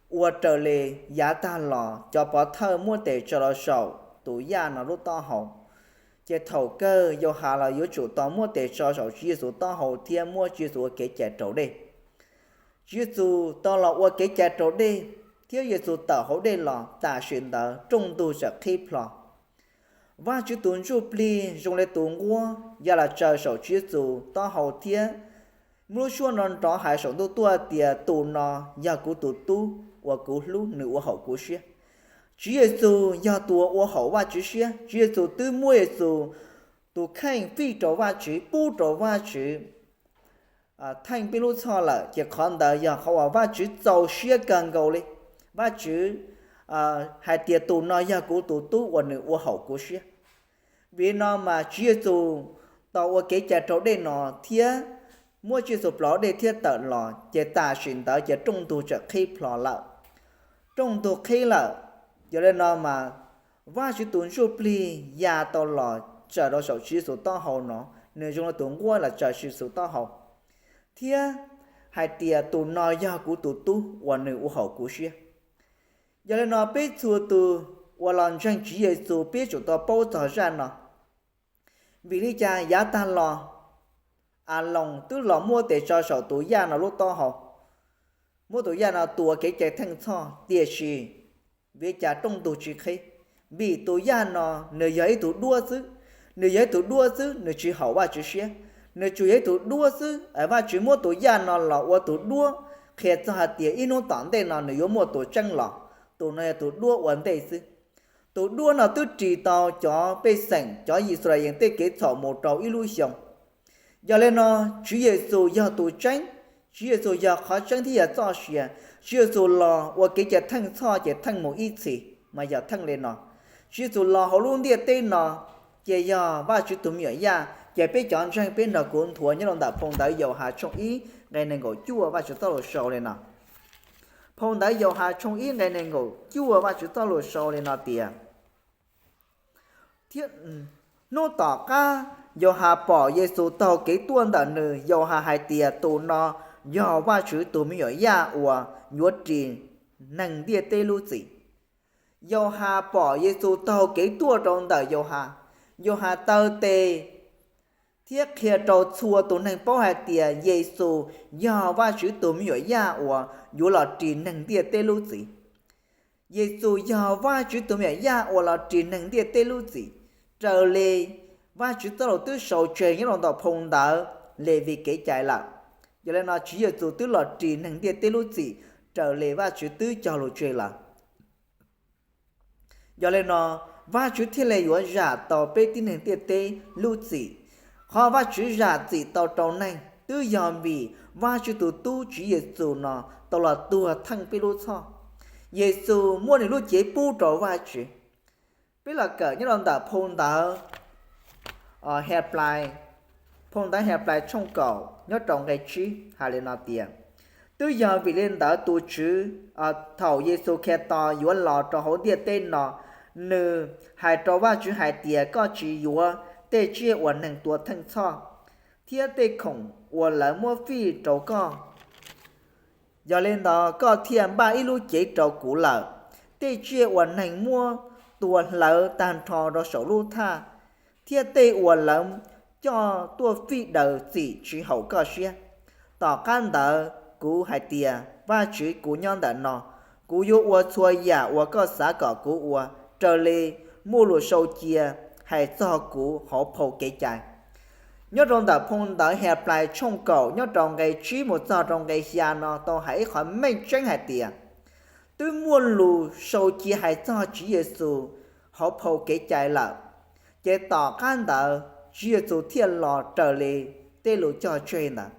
ua raws li yav tag los cov pov thawj muab tes tso rau saum tus yaj no lub taub hau. Ces thaum kawg Yauhas los yuav tsum tau muab tes tso saum Tswv Yexus taub hau thiab muab Tswv Yexus ua kev cai raus dej. Tswv Yexus tau los ua kev cai raus dej, thiab Yexus tawm hauv dej los tam sim ntawd rooj ntug txawm qhib plho. Vajtswv tus ntsuj plig zoo li tus nquab ya los tsaws saum Tswv Yexus taub hau thiab muaj lub suab nrov nrov hais saum ntuj tuaj tias, tus no yog kuv tus tub uas kuv hlub, nws ua haum kuv siab. Tswv Yexus yog tus uas ua haum Vajtswv siab. Tswv Yexus twb muab Yexus tus kheej fij rau Vajtswv, pub rau Vajtswv theej peb lub txhoj lawm, ces qhov ntawd yog qhov uas Vajtswv txaus siab kawg nkaus li. Vajtswv hais tias tus no yog kuv tus tub uas nws ua haum kuv siab. Vim no mas Tswv Yexus tau ua kev cai raus dej no thiab muab Tswv Yexus plov dej thiab tawm los, ces tam sim ntawd ces rooj ntug txawm qhib plho lawm. Rooj ntug qhib lawm, yog li no mas Vajtswv tus ntsuj plig ya tau los tsaws rau saum Tswv Yexus taub hau no, nws zoo li tus nquab los tsaws Tswv Yexus taub hau, thiab hais tias tus no yog kuv tus tub uas nws ua haum kuv siab. Yog li no peb txhua tus uas los ntseeg Tswv Yexus peb tsum tau paub txog zaj no. Vim li cas yav tag los Aloos twb los muab tes tso saum tus yaj no lub taub hau, muab tus yaj no tua kev cai theej txhoj, tiam sis vim li cas rooj ntug tsis qhib? Vim tus yaj no nws yog ib tug duab xwb, nws yog ib tug duab xwb, nws tsis haum Vajtswv siab, nws tsuas yog ib tug duab xwb. Vajtswv muab tus yaj no los ua tus duab qhia txog hais tias ib hnub tom ntej no nws yuav muaj tus tseeb los, tus no yog tus duab ua ntej xwb. Tus duab no twb ris tau cov pej xeem, cov Yixalayees tej kev txhaum mus rau ib lub xyoo. Yog li no, Tswv Yexus yog tus tseeb, Tswv Yexus yog qhov tseeb thiab yog txoj sia. Tswv Yexus los ua kev cai theej txhoj ces theej mus ib txhis mas yog theej li no. Tswv Yexus los hauv lub ntiaj teb no ces yog Vajtswv tus me nyuam yaj, ces peb cov ntseeg peb nrog kuv nthuav nyob rau ntawm phau ntawv Yauhas tshooj ib nqe nees nkaum cuaj, Vajtswv txoj lus sau li no. Phau ntawv Yauhas tshooj ib nqe nees nkaum cuaj, Vajtswv txoj lus sau li no tias, thiab hnub tom qab Yauhas pom Yexus taug kev tuaj ntawm nws, Yauhas hais tias, tus no yog Vajtswv tus me nyuam Yaj uas yuav ris neeg ntiaj teb lub txim. Yauhas pom Yexus taug kev tuaj rau ntawm Yauhas, Yauhas taw tes thiab qhia rau txhua tus neeg paub hais tias Yexus yog Vajtswv tus me nyuam Yaj uas yuav los ris neeg ntiaj teb lub txim. Yexus yog Vajtswv tus me nyuam Yaj uas los ris neeg ntiaj teb lub txim raws li Vajtswv txoj lus twb sau tseg nyob rau ntawm phau ntawv Levis kev cai lawm. Yog li no Tswv Yexus twb los ris neeg ntiaj teb lub txim raws li Vajtswv twb cog lus tseg lawm. Yog li no Vajtswv thiaj li yuav zam tau peb tib neeg ntiaj teb lub txim. Qhov Vajtswv zam txim tau rau neeg twb yog vim Vajtswv tus tub Tswv Yexus no tau los tuag theej peb lub txhoj. Yexus muab nws lub cev pub rau Vajtswv. Peb los kawm nyob rau ntawm phau ntawv He, phau ntawv Heplais tshooj kaum nyob rau nqe tsib hais li no tias, twb yog vim li ntawd tus Tswv, thaum Yexus Khetos yuav los rau hauv ntiaj teb no, nws hais rau Vajtswv hais tias, koj tsis yuav tej tsiaj uas neeg tua theej txhoj thiab tej khoom uas lawv muab fij rau koj. Yog li ntawd koj thiaj npaj ib lub cev rau kuv lawm, tej tsiaj uas neeg muab tua hlawv tag nrho rau saum lub thaj thiab tej uas lawv coj tuaj fij daws txim tsis haum koj siab. Tom qab ntawd kuv hais tias, Vajtswv, kuv nyob ntawm no, kuv yuav ua txhua yam uas koj xav kom kuv ua, raws li muaj lus sau cia hais txog kuv hauv phau kev cai. Nyob rau ntawm phau ntawv Heplais tshooj kaum nyob rau nqe tsib mus txog rau nqe xya no tau hais ib qho meej tseeb hais tias, twb muaj lus sau cia hais txog Tswv Yexus hauv phau kev cai lawm, ces tom qab ntawd Tswv Yexus thiaj los raws li tej lus cog tseg ntawd.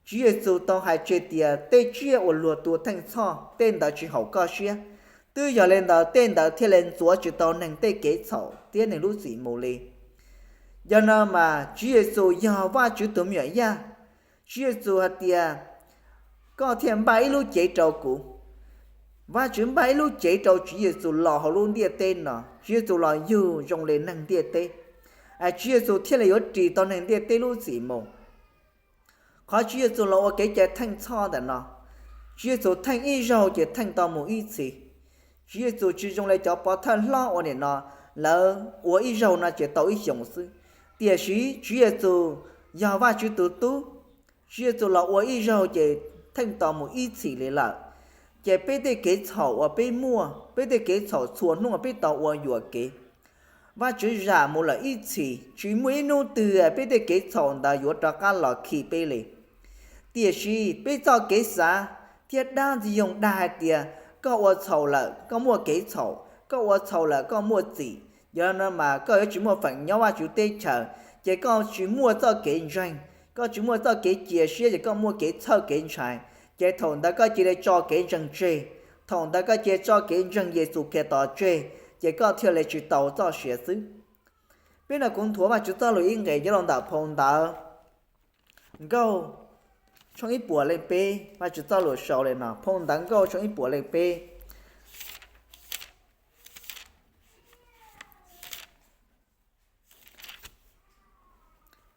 Tswv Yexus tau hais tseg tias tej tsiaj uas luag tua theej txhoj tej ntawd tsis haum koj siab, twb yog li ntawd tej ntawd thiaj li ntxuav tsis tau neeg tej kev txhaum thiab neeg lub txim mus li. Yog no mas Tswv Yexus yog Vajtswv tus me nyuam yaj. Tswv Yexus hais tias, koj thiaj npaj ib lub cev rau kuv. Vajtswv npaj ib lub cev rau Tswv Yexus los hauv lub ntiaj teb no, Tswv Yexus los yug zoo li neeg ntiaj teb, Tswv Yexus thiaj li yuav ris tau neeg ntiaj teb lub txim mus. Qhov Tswv Yexus los ua kev cai theej txhoj ntawm no, Tswv Yexus theej ib zaug ces theej tau mus ib txhis. Tswv Yexus tsis zoo li cov pov thawj hlob uas nim no lawv ua ib zaug no ces tau ib xyoos xwb, tiam sis Tswv Yexus yog Vajtswv tus tub. Tswv Yexus los ua ib zaug ces theej tau mus ib txhis li lawm. Ces peb tej kev txhaum uas peb muaj, peb tej kev txhaum txhua hnub uas peb tau ua yuam kev, Vajtswv zam mus lawm ib txhis, tsis muaj ib hnub twg peb tej kev txhaum ntawd yuav rov qab los khi peb li. Tiam sis peb txoj kev xav thiab dab ntxwg nyoog dag hais tias, koj ua txhaum lawm koj muaj kev txhaum, koj ua txhaum lawm koj muaj txim, yog no mas koj yuav tsis muaj feem nyob Vajtswv teb chaws, ces koj tsis muaj txoj kev ntseeg, koj tsis muaj txoj kev cia siab ces koj muaj kev txhawj kev ntshai. Ces thaum ntawd koj cia li tso kev ntseeg tseg, thaum ntawd koj cia li tso kev ntseeg Yexus Khetos tseg, ces koj thiaj li tsis tau txoj sia xwb. Peb no kuv nthuav Vajtswv txoj lus ib nqe nyob rau ntawm phau ntawv Nkauj tshooj ib puas leej peb, Vajtswv txoj lus sau li no, phau ntawv Nkauj tshooj ib puas leej peb.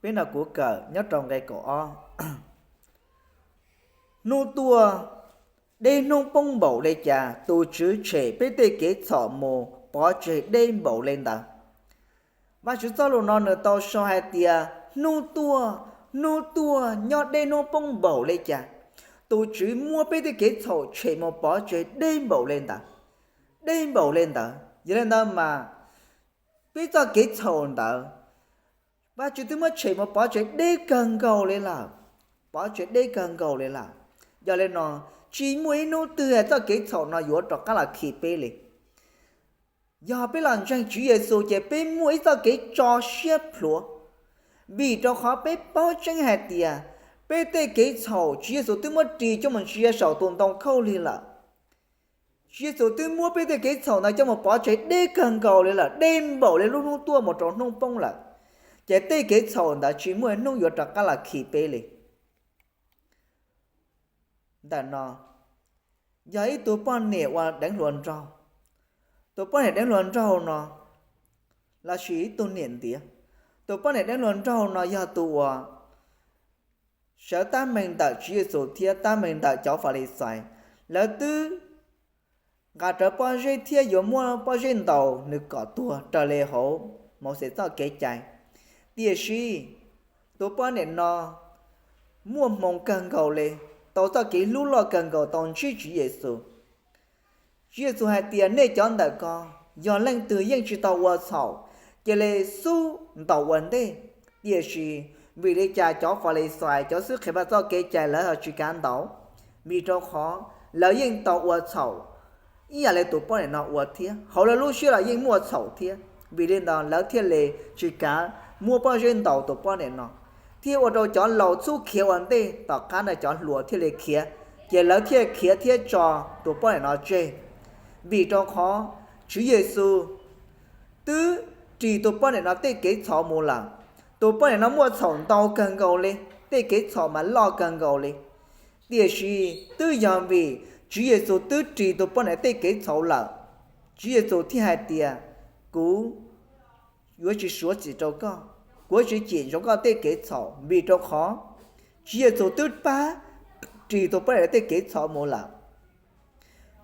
Peb no kuv kawm nyob rau nqe kaum ob. Hnub tuaj deb hnub poob npaum li cas, tus Tswv tshem peb tej kev txhaum mus pov tseg deb npaum li ntawd. Vajtswv txoj lus no nws tau sau hais tias hnub tuaj, hnub tuaj nyob deb hnub poob npaum li cas, tus Tswv muab peb tej kev txhaum tshem mus pov tseg deb npaum li ntawd, deb npaum li ntawd. Yog li ntawd mas peb txoj kev txhaum ntawd, Vajtswv twb muab tshem mus pov tseg deb kawg nkaus li lawm, pov tseg deb kawg nkaus li lawm. Yog li no, tsis muaj ib hnub twg txoj kev txhaum no yuav rov qab los khi peb li. Yog peb los ntseeg Tswv Yexus ces peb muaj ib txoj kev tso siab plhuav, vim rau qhov peb paub tseeb hais tias peb tej kev txhaum Tswv Yexus twb muab ris coj mus ntsia saum tus ntoo khaub lig lawm. Tswv Yexus twb muab peb tej kev txhaum ntawd coj mus pov tseg deb kawg nkaus li lawm, deb npaum li lub hnub tuaj mus rau hnub poob lawm. Ces tej kev txhaum ntawd tsis muaj hnub yuav rov qab los khi peb li. Ntawm no yog ib tug poj niam ua deev hluas nraug. Tus poj niam deev hluas nraug no, lossis ib tug niam ntiav, tus poj niam deev hluas nraug no yog tus uas sawv tab meeg ntawm Tswv Yexus thiab tab meeg ntawm cov Falixais, lawv twb nqa rawv pob zeb thiab yuav muab pob zeb ntaus nws kom tuag raws li hauv Mauxes txoj kev cai. Tiam sis tus poj niam no muaj hmoo kawg nkaus li, tau txoj kev hlub loj kawg nkaus tau ntsib Tswv Yexus. Tswv Yexus hais tias, nej cov ntawm ko, yog leej twg yeej tsis tau ua txhaum, cia li xub ntaus ua ntej. Tiam sis vim li cas cov Falixais, cov xib hwb qhia txoj kev cai, lawv ho tsis kav ntaus? Vim rau qhov lawv yeej tau ua txhaum ib yam li tus poj niam no ua thiab, hauv lawv lub siab los yeej muaj txhaum thiab. Vim li ntawd lawv thiaj li tsis kav muab pob zeb ntaus tus poj niam no, thiaj ua rau cov laus txhub khiav ua ntej, tom qab no cov hluas thiaj li khiav, ces lawv thiaj khiav thiab tso tus poj niam no tseg. Vim rau qhov Tswv Yexus twb ris tus poj niam no tej kev txhaum mus lawm. Tus poj niam no muaj txhaum ntau kawg nkaus li, tej kev txhaum mas loj kawg nkaus li. Tiam sis twb yog vim Tswv Yexus twb ris tus poj niam tej kev txhaum lawm, Tswv Yexus thiaj hais tias, kuv yuav tsis suav txim rau koj, kuv yuav tsis cim ntsoov koj tej kev txhaum, vim rau qhov Tswv Yexus twb pab ris tus poj niam tej kev txhaum mus lawm.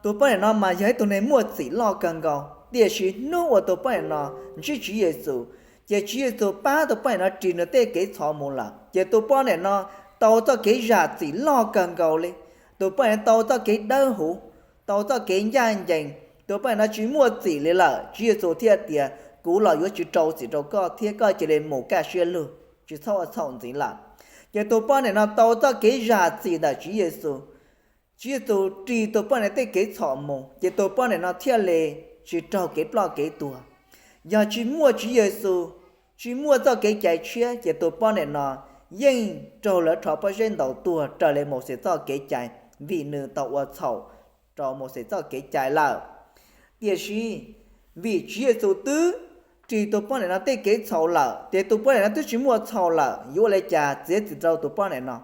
Tus poj niam no mas yog ib tug neeg muaj txim loj kawg nkaus, tiam sis hnub uas tus poj niam no ntsib Tswv Yexus, ces Tswv Yexus pab tus poj niam no ris nws tej kev txhaum mus lawm, ces tus poj niam no tau txoj kev zam txim loj kawg nkaus li. Tus poj niam no tau txoj kev dawb huv, tau txoj kev ncaj ncees, tus poj niam no tsis muaj txim li lawm. Tswv Yexus thiaj tias, kuv los yuav tsis rau txim rau koj thiab, koj cia li mus kaj siab lug, tsis txhob ua txhaum ntxiv lawm. Ces tus poj niam no tau txoj kev zam txim ntawm Tswv Yexus. Tswv Yexus ris tus poj niam tej kev txhaum mus, ces tus poj niam no thiaj li tsis raug kev ploj kev tuag. Yog tsis muaj Tswv Yexus, tsis muaj txoj kev cai tshiab, ces tus poj niam no yeej raug lawv rho pob zeb ntaus tuag raws li Mauxes txoj kev cai, vim nws tau ua txhaum rau Mauxes txoj kev cai lawm. Tiam sis vim Tswv Yexus twb ris tus poj niam no tej kev txhaum lawm, ces tus poj niam no twb tsis muaj txhaum lawm, yuav ua li cas txiav txim rau tus poj niam no?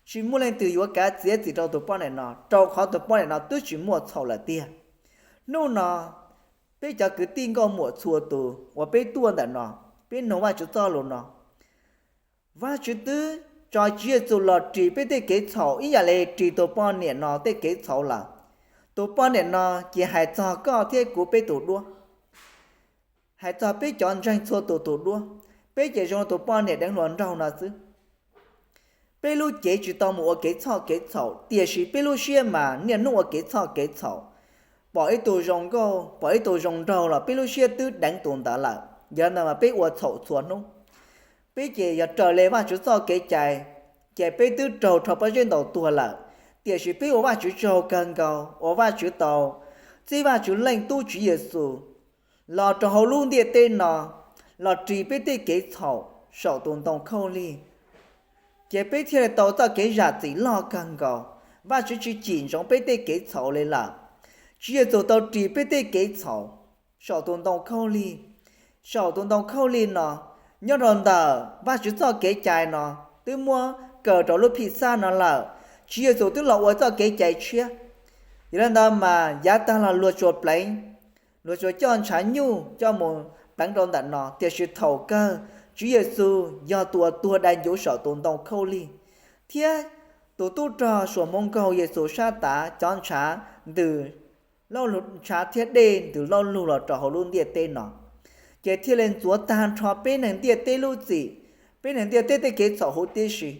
Tsis muaj leej twg yuav kav txiav txim rau tus poj niam no, rau qhov tus poj niam no twb tsis muaj txhaum lawm tiag. Hnub no, peb cov kwv tij nkauj muam txhua tus uas peb tuaj ntawm no, peb nug Vajtswv txoj lus no, Vajtswv twb tso Tswv Yexus los ris peb tej kev txhaum ib yam li ris tus poj niam no tej kev txhaum lawm. Tus poj niam no ces hais txog koj thiab kuv peb tus duab, hais txog peb cov ntseeg txhua tus tus duab. Peb ces zoo tus poj niam deev hluas nraug no xwb. Peb lub cev tsis tau mus ua kev txhoj kev txhaum, tiam sis peb lub siab mas niaj hnub ua kev txhoj kev txhaum. Pom ib tug zoo nkauj, pom ib tug zoo nraug los peb lub siab twb deev tus ntawd lawm. Yog li ntawd mas peb ua txhaum txhua hnub. Peb ces yog raws li Vajtswv txoj kev cai, ces peb twb raug rho pob zeb ntaus tuag lawm. Tiam sis peb ua Vajtswv tsaug kawg nkaus uas Vajtswv tau txib Vajtswv Leej Tub Tswv Yexus los rau hauv lub ntiaj teb no, los ris peb tej kev txhaum saum tus ntoo khaub lig, ces peb thiaj li tau txoj kev zam txim loj kawg nkaus. Vajtswv tsis cim ntsoov peb tej kev txhaum li lawm. Tswv Yexus tau ris peb tej kev txhaum saum tus ntoo khaub lig. Saum tus ntoo khaub lig no, nyob rau ntawm Vajtswv txoj kev cai no, twb muab kaw rau lub Phij Xab no lawm. Tswv Yexus twb los ua txoj kev cai tshiab. Yog li ntawd mas yav tag los luag tsuas pleev, luag tsuas coj ntshav nyuj coj mus pleev rau ntawm no, tiam sis thaum kawg Tswv Yexus yog tus uas tuag dai ncuv saum tus ntoo khaub lig, thiab tus tub rog suas hmoov nkaug Yexus sab tav, cov ntshav ntws, ntshav thiab dej ntws laub lug los rau hauv lub ntiaj teb no, ces thiaj li ntxuav tag nrho peb neeg ntiaj teb lub txim, peb neeg ntiaj teb tej kev txhaum huv tib si.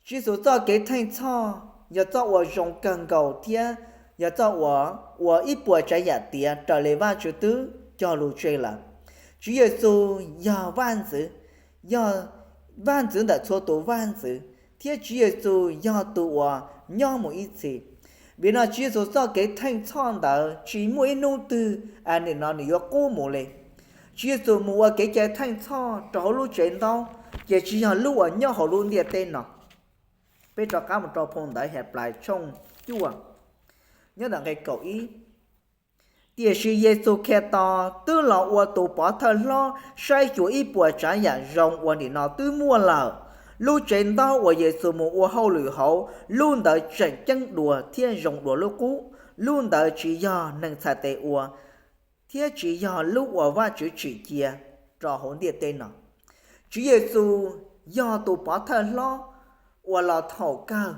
Tswv Yexus txoj kev theej txhoj yog txoj uas zoo kawg nkaus thiab yog txoj uas ua ib puas tsav yam tiav raws li Vajtswv twb cog lus tseg lawm. Tswv Yexus yog vaj ntxwv, yog vaj ntxwv ntawm txhua tus vaj ntxwv, thiab Tswv Yexus yog tus uas nyob mus ib txhis. Vim no Tswv Yexus txoj kev theej txhoj ntawd tsis muaj ib hnub twg nim no nws yuav qub mus li. Tswv Yexus mus ua kev cai theej txhoj rau hauv lub tsev ntaub, ces tsis yog lub uas nyob hauv lub ntiaj teb no. Peb rov qab mus rau phau ntawv Henplais tshooj cuaj, nyob ntawm nqe kaum ib. Tiam sis Yexus Khetos twb los ua tus pov thawj hlob saib xyuas ib puas tsav yam zoo uas nim no twb muaj lawm. Lub tsev ntaub uas Yexus mus ua hauj lwm hauv, lub ntawd tseem ceeb dua thiab zoo dua lub qub. Lub ntawd tsis yog neeg txhais tes ua, thiab tsis yog lub uas Vajtswv tsim cia rau hauv ntiaj teb no. Tswv Yexus yog tus pov thawj hlob uas los thaum kawg,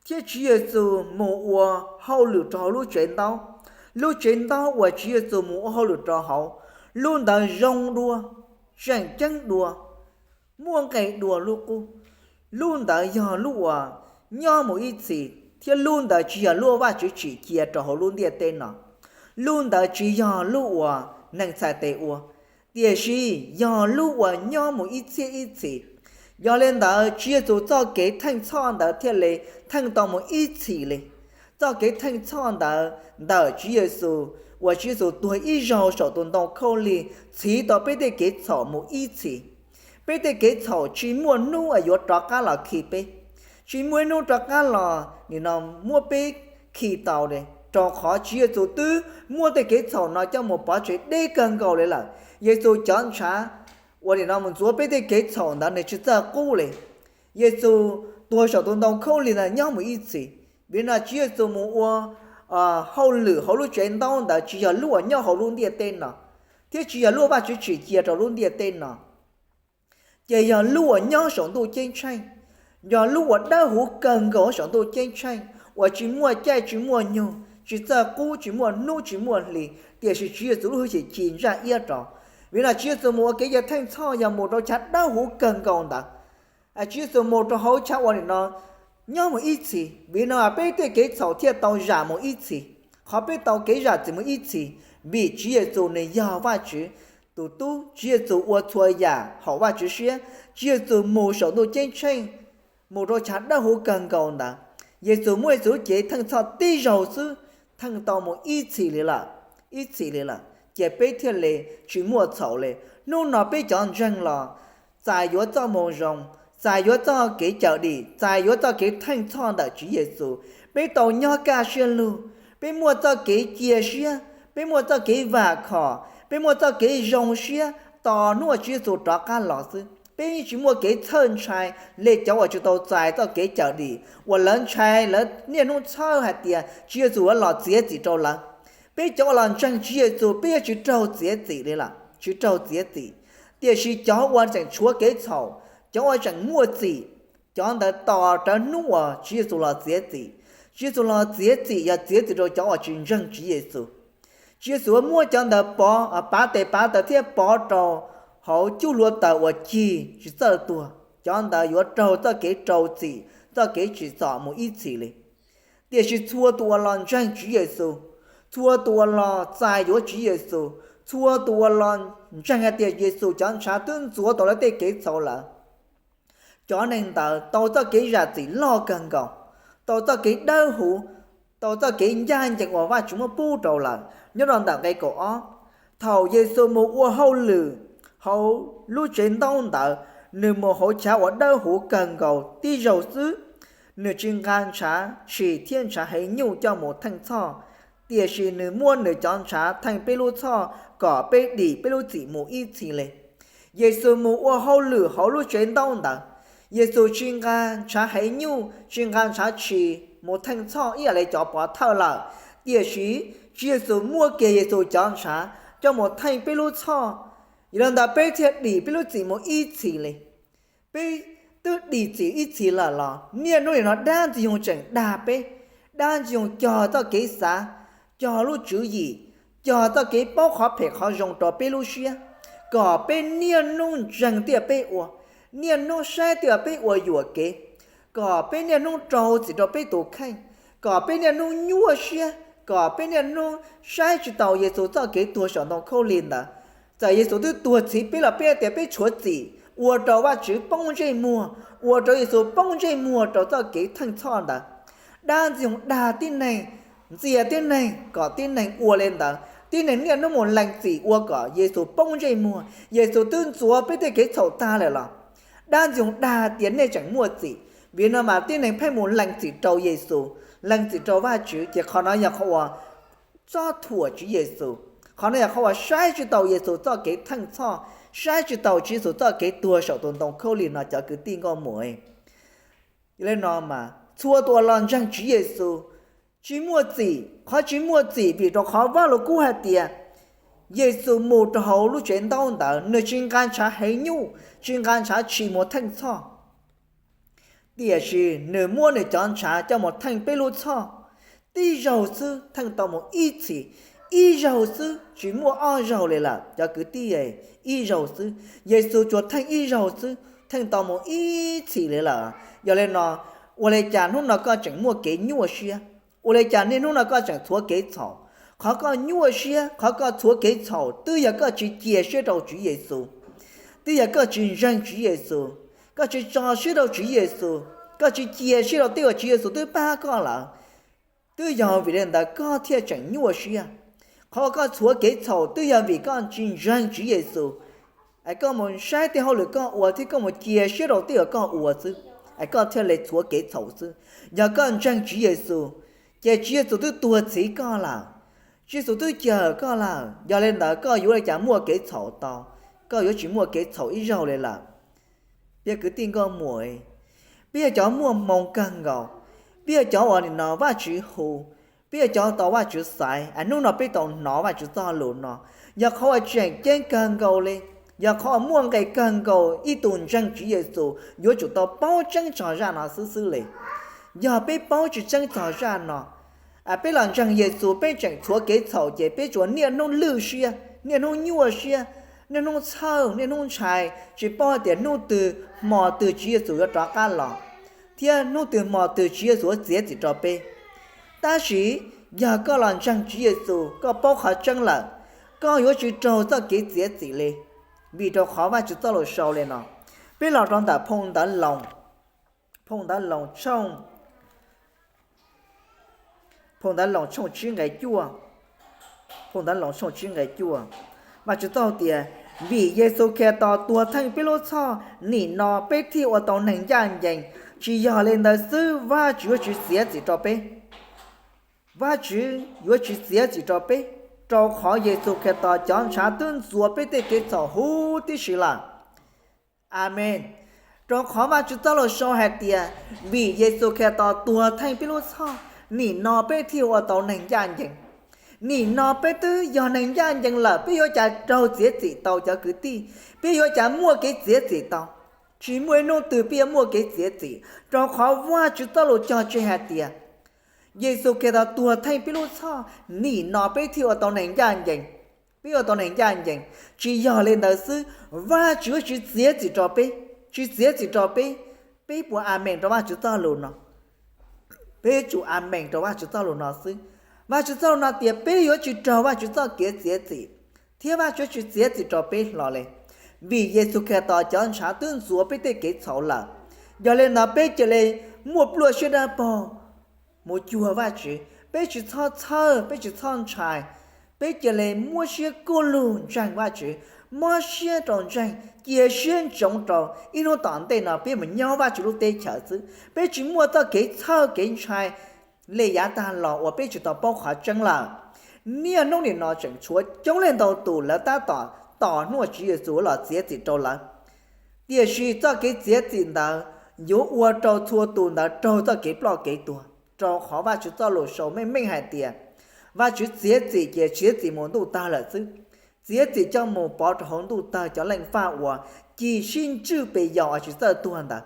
thiab Tswv Yexus mus ua hauj lwm rau hauv lub tsev ntaub. Lub tsev ntaub uas Tswv Yexus mus ua hauj lwm rau hauv, lub ntawd zoo dua, tseem ceeb dua, muaj nqe dua lub qub. Lub ntawd yog lub uas nyob mus ib txhis, thiab lub ntawd tsis yog lub uas Vajtswv tsim cia rau hauv lub ntiaj teb no. Lub ntawd tsis yog lub uas neeg txhais tes ua, tiam sis yog lub uas nyob mus ib txhiab ib txhis. Yog li ntawd, Tswv Yexus txoj kev theej txhoj ntawd thiaj li theej tau mus ib txhis li. Txoj kev theej txhoj ntawd ntawm Tswv Yexus, uas Tswv Yexus tuag ib zaug saum tus ntoo khaub lig txhiv tau peb tej kev txhaum mus ib txhis. Peb tej kev txhaum tsis muaj hnub uas yuav rov qab los khi peb, tsis muaj ib hnub rov qab los nim no muab peb khi tau li, rau qhov Tswv Yexus twb muab tej kev txhaum no coj mus pov tseg deb kawg nkaus li lawm. Yexus cov ntshav uas nim no mus ntxuav peb tej kev txhaum ntawd nws tsis txawj qub li. Yexus tuag saum tus ntoo khaub lig ntawd nyob mus ib txhis, vim no Tswv Yexus mus ua hauj lwm hauv lub tsev ntaub ntawd tsis yog lub uas nyob hauv lub ntiaj teb no, thiab tsis yog lub uas Vajtswv tsim cia rau lub ntiaj teb no. Ces yog lub uas nyob saum ntuj ceeb tsheej, yog lub uas dawb huv kawg nkaus saum ntuj ceeb tsheej, uas tsis muaj caij tsis muaj nyoog, tsis txawj qub, tsis muaj hnub tsis muaj hli, tiam sis Tswv Yexus lub hwj chim ci ntsaj iab rau. Vim no Tswv Yexus mus ua kev cai theej txhoj yog mus rau chav dawb huv kawg nkaus ntawd. Tswv Yexus mus rau hauv chav uas nim no nyob mus ib txhis, vim no peb tej kev txhaum thiaj tau zam mus ib txhis. Qhov peb tau kev zam txim mus ib txhis, vim Tswv Yexus nws yog Vajtswv tus tub, Tswv Yexus ua txhua yam haum Vajtswv siab. Tswv Yexus mus saum ntuj ceeb tsheej, mus rau chav dawb huv kawg nkaus ntawd. Yexus muab Yexus lub cev theej txhoj tib zaug xwb, theej tau mus ib txhis li lawm, ib txhis li lawm, ces peb thiaj li tsis muaj txhaum li. Hnub no peb cov ntseeg los txais yuav txoj moo zoo, txais yuav txoj kev cawm dim, txais yuav txoj kev theej txhoj ntawm Tswv Yexus, peb tau nyob kaj siab lug, peb muaj txoj kev cia siab, peb muaj txoj kev vam khom, peb muaj txoj kev zoo siab tos hnub uas Tswv Yexus rov qab los xwb. Peb yeej tsis muaj kev txhawj ntshai li cov uas tsis tau txais txoj kev cawm dim, uas lawv ntshai, lawv niaj hnub txhawj hais tias Tswv Yexus yuav los txiav txim rau lawv. Peb cov uas los ntseeg Tswv Yexus peb yeej tsis raug txiav txim li lawm, tsis raug txiav txim. Tiam sis cov uas tseem tshuav kev txhaum, cov uas tseem muaj txim, cov ntawd tos rawv hnub uas Tswv Yexus los txiav txim. Tswv Yexus los txiav txim yog txiav txim rau cov uas tsis ntseeg Tswv Yexus. Tswv Yexus muab cov ntawd pov, pav tes pav taw thiab pov rau hauv cub hluav taws uas cig tsis txawj tuag. Cov ntawd yuav raug txoj kev rau txim, txoj kev tsim txom mus ib txhis li. Tiam sis txhua tus uas los ntseeg Tswv Yexus, txhua tus uas los txais yuav Tswv Yexus, txhua tus uas los ntseeg hais tias Yexus cov ntshav twb ntxuav tau lawv tej kev txhaum lawm, cov neeg ntawd tau txoj kev zam txim loj kawg nkaus, tau txoj kev dawb huv, tau txoj kev ncaj ncees uas Vajtswv muab pub rau lawm. Nyob rau ntawm nqe kaum ob, thaum Yexus mus ua hauj lwm hauv lub tsev ntaub ntawd, nws mus hauv chav uas dawb huv kawg nkaus tib zaug xwb. Nws tsis nqa ntshav tshis thiab ntshav heev nyuj coj mus theej txhoj, tiam sis nws muab nws cov ntshav theej peb lub txhoj kom peb dim peb lub txim mus ib txhis li. Yexus mus ua hauj lwm hauv lub tsev ntaub ntawd, Yexus tsis nqa ntshav heev nyuj, tsis nqa ntshav tshis mus theej txhoj ib yam li cov pov thawj lawm, tiam sis Tswv Yexus muab kiag Yexus cov ntshav coj mus theej peb lub txhoj. Yog li ntawd peb thiaj dim peb lub txim mus ib txhis li. Peb twb dim txim ib txhis lawm los niaj hnub nim no dab ntxwg nyoog tseem dag peb, dab ntxwg nyoog cog txoj kev xav, cog lub tswv yim, cog txoj kev paub qhov phem qhov zoo rau peb lub siab, kom peb niaj hnub ntseeg tiaj peb ua, niaj hnub saib tiaj peb ua yuam kev, kom peb niaj hnub rau txim rau peb tus kheej, kom peb niaj hnub nyuaj siab, kom peb niaj hnub saib tsis taus Yexus txoj kev tuag saum ntoo khaub lig ntawd. Txawm Yexus twb tuag txhiv peb los peb tias peb tshuav txim, ua rau Vajtswv poob ntsej muag, ua rau Yexus poob ntsej muag rau txoj kev theej txhoj ntawd. Dab ntxwg nyoog dag tib neeg, ntxias tib neeg kom tib neeg ua li ntawd, tib neeg niaj hnub mus lees txim ua kom Yexus poob ntsej muag. Yexus twb ntxuav peb tej kev txhaum tag lawm los dab ntxwg nyoog dag tias nej tseem muaj txim. Vim no mas tib neeg pheej mus lees txim rau Yexus, lees txim rau Vajtswv, ces qhov no yog qhov uas txob thuam Tswv Yexus. Qhov no yog qhov uas saib tsis taus Yexus txoj kev theej txhoj, saib tsis taus Tswv Yexus txoj kev tuag saum tus ntoo khaub lig no cov kwv tij nkauj muam. Yog li no mas txhua tus uas los ntseeg Tswv Yexus tsis muaj txim, qhov tsis muaj txim vim rau qhov Vaj Lug Kub hais tias Yexus mus rau hauv lub tsev ntaub ntawd nws tsis nqa ntshav heev nyuj, tsis nqa ntshav tshis mus theej txhoj. Tiam sis nws muab nws cov ntshav coj mus theej peb lub txhoj, tib zaug xwb theej tau mus ib txhis, ib zaug xwb tsis muaj ob zaug li lawm cov kwv tij, ib zaug xwb. Yexus tsuas theej ib zaug xwb theej tau mus ib txhis li lawm. Yog li no, ua li cas hnub no koj tseem muaj kev nyuaj siab? Ua li cas niaj hnub no koj tseem txhuav kev txhaum? Qhov koj nyuaj siab, qhov koj txhuav kev txhaum twb yog koj tsis cia siab rau Tswv Yexus, twb yog koj tsis ntseeg Tswv Yexus, koj tsis tso siab rau Tswv Yexus, koj tsis cia siab rau tej uas Tswv Yexus twb pab koj lawm. Twb yog vim li ntawd koj thiaj tseem nyuaj siab. Qhov koj txhuav kev txhaum twb yog vim koj tsis ntseeg Tswv Yexus. Es koj mus saib tej hauj lwm koj ua thiab koj mus cia siab rau tej uas koj ua xwb, es koj thiaj li txhuav kev txhaum xwb. Yog koj ntseeg Tswv Yexus, ces Tswv Yexus twb tuag txhiv koj lawm, Tswv Yexus twb cawm koj lawm. Yog li ntawd koj yuav li cas muaj kev txhaum tau? Koj yuav tsis muaj kev txhaum ib zaug li lawm. Peb kwv tij nkauj muam, peb yog cov muaj hmoo kawg nkaus, peb yog cov uas nim no Vajtswv hu, peb yog cov tau Vajtswv xaiv, es hnub no peb tau hnov Vajtswv txoj lus no, yog qhov uas tseem ceeb kawg nkaus li, yog qhov uas muaj nqis kawg nkaus ib tus ntseeg Tswv Yexus yuav tsum tau paub tseeb txog zaj no xwb xwb li. Yog peb paub tsis tseeb txog zaj no, peb los ntseeg Yexus peb tseem txhuav kev txhaum ces peb tsuas niaj hnub lwj siab, niaj hnub nyuaj siab, niaj hnub txhawj, niaj hnub ntshai, tsis paub hais tias hnub twg hmo twg Tswv Yexus yuav rov qab los, thiab hnub twg hmo twg Tswv Yexus yuav txiav txim rau peb. Tab sis yog koj los ntseeg Tswv Yexus, koj paub qhov tseeb lawm, koj yuav tsis raug txoj kev txiav txim li, vim rau qhov Vajtswv txoj lus sau li no. Peb los rau ntawm phau ntawv Loos, phau ntawv Loos tshooj, phau ntawv Loos tshooj tsib nqe cuaj, phau ntawv Loos tshooj tsib nqe cuaj, Vajtswv txoj lus tias, vim Yexus Khetos tuag theej peb lub txhoj, nim no peb thiaj ua tau neeg ncaj ncees. Tsis yog li ntawd xwb, Vajtswv yuav tsis txiav txim rau peb. Vajtswv yuav tsis txiav txim rau peb, rau qhov Yexus Khetos cov ntshav twb ntxuav peb tej kev txhaum huv tib si lawm. Amees. Rau qhov Vajtswv txoj lus sau hais tias, vim Yexus Khetos tuag theej peb lub txhoj, nim no peb thiaj ua tau neeg ncaj ncees. Nim no peb twb yog neeg ncaj ncees lawm, peb yuav cas raug txiav txim tau cov kwv tij? Peb yuav cas muaj kev txiav txim tau? Tsis muaj ib hnub twg peb yuav muaj kev txiav txim, rau qhov Vajtswv txoj lus cog tseg hais tias, Yexus Khetos tuag theej peb lub txhoj, nim no peb thiaj ua tau neeg ncaj ncees. Peb ua tau neeg ncaj ncees. Tsis yog li ntawd xwb, Vajtswv yuav tsis txiav txim rau peb, tsis txiav txim rau peb. Peb puas amees rau Vajtswv txoj lus no? Peb yuav tsum amees rau Vajtswv txoj lus no xwb. Vajtswv txoj lus no tias peb yuav tsis raug Vajtswv txoj kev txiav txim, thiab Vajtswv yuav tsis txiav txim rau peb hlo li, vim Yexus Khetos cov ntshav twb ntxuav peb tej kev txhaum lawm. Yog li ntawd peb cia li muaj pluaj siab dawb paug mus cuag Vajtswv, peb tsis txhob txhawj, peb tsis txhob ntshai, peb cia li muab siab kuj lug ntseeg Vajtswv, mob siab rau ntseeg, cia siab ntsoov rau, ib hnub tom ntej no peb mus nyob Vajtswv lub teb chaws xwb. Peb tsis muaj txoj kev txhawj kev ntshai li yav tag los uas peb tsis tau paub qhov tseeb lawm. Niaj hnub nim no tseem tshuav coob leej ntau tus lawv tab tom tos hnub uas Tswv Yexus los txiav txim rau lawv. Tiam sis txoj kev txiav txim ntawd yuav ua rau txhua tus ntawd raug txoj kev ploj kev tuag, rau qhov Vajtswv txoj lus sau meej meej hais tias, Vajtswv txiav txim ces txiav txim mus ntuj tawg lawm xwb, txiav txim coj mus pov rau hauv ntuj tawg cov leej faj uas ci sib ntswj pes yos uas tsis txawj tuag ntawd.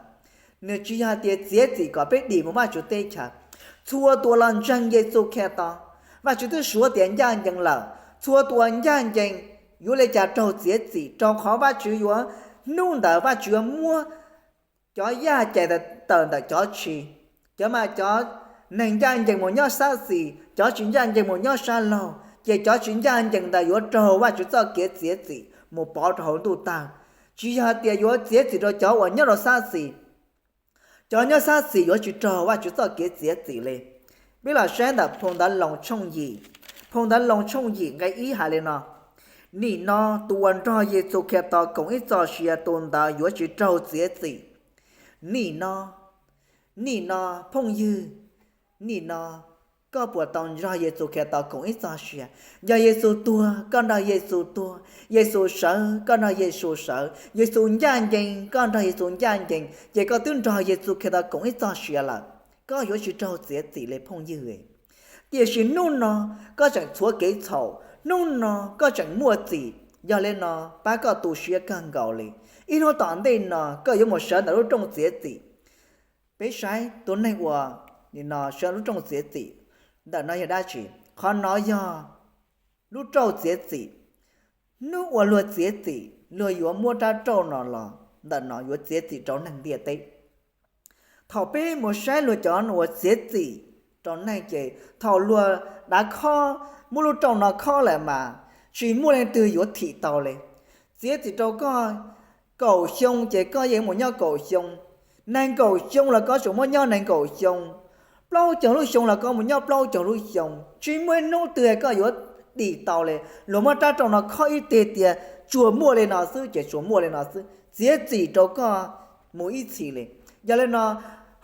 Nws tsis yog tias txiav txim kom peb dim mus Vajtswv teb chaws. Txhua tus los ntseeg Yexus Khetos, Vajtswv twb suav tias ncaj ncees lawm. Txhua tus uas ncaj ncees yuav li cas raug txiav txim, rau qhov Vajtswv yuav, hnub ntawd Vajtswv yuav muab cov yaj cais tawm ntawm cov tshis, cov mas cov neeg ncaj ncees mus nyob sab xis, cov tsis ncaj ncees mus nyob sab laug, ces cov tsis ncaj ncees ntawd yuav raug Vajtswv txoj kev txiav txim mus pov rau hauv ntuj tawg. Tsis yog tias yuav txiav txim rau cov uas nyob rau sab xis, cov nyob sab xis yuav tsis raug Vajtswv txoj kev txiav txim li. Peb los saib ntawm phau ntawv Loos tshooj yim, phau ntawv Loos tshooj yim nqe ib hais li no, nim no tus uas nrog Yexus Khetos koom ib txoj sia tus ntawd yuav tsis raug txiav txim. Nim no, nim no, phooj ywg, nim no koj puas tau nrog Yexus Khetos koom ib txoj sia? Yog Yexus tuag, koj nrog Yexus tuag, Yexus sawv, koj nrog Yexus sawv, Yexus ncaj ncees, koj nrog Yexus ncaj ncees, ces koj twb nrog Yexus Khetos koom ib txoj sia lawm, koj yuav tsis raug txiav txim li phooj ywg. Tiam sis hnub no koj tseem txhuav kev txhaum, hnub no koj tseem muaj txim, yog li no pab koj tu siab kawg nkaus li. Ib hnub tom ntej no koj yuav mus sawv ntawm lub rooj txiav txim. Peb saib tus neeg uas nim no saib lub rooj txiav txim ntawm no yog dab tsi? Qhov no yog lub rooj txiav txim. Hnub uas luag txiav txim, luag yuav muab rab rooj no los ntawm no yuav txiav txim rau neeg ntiaj teb. Thaum peb mus saib luag cov uas txiav txim rau neeg ces thaum luag dav khob, muab lub rooj no khob lawm mas tsis muaj leej twg yuav thim tau li. Txiav txim rau koj kaum xyoo ces koj yeej mus nyob kaum xyoo. Nees nkaum xyoo los koj tsuas muab nyob nees nkaum xyoo. Plaub caug lub xyoo los koj mus nyob plaub caug lub xyoo. Tsis muaj ib hnub twg koj yuav dim tau li. Luag muab rab rooj no khob ib teg tias tsuas muaj li no xwb ces tsuas muaj li no xwb, txiav txim rau koj mus ib txhis li. Yog li no,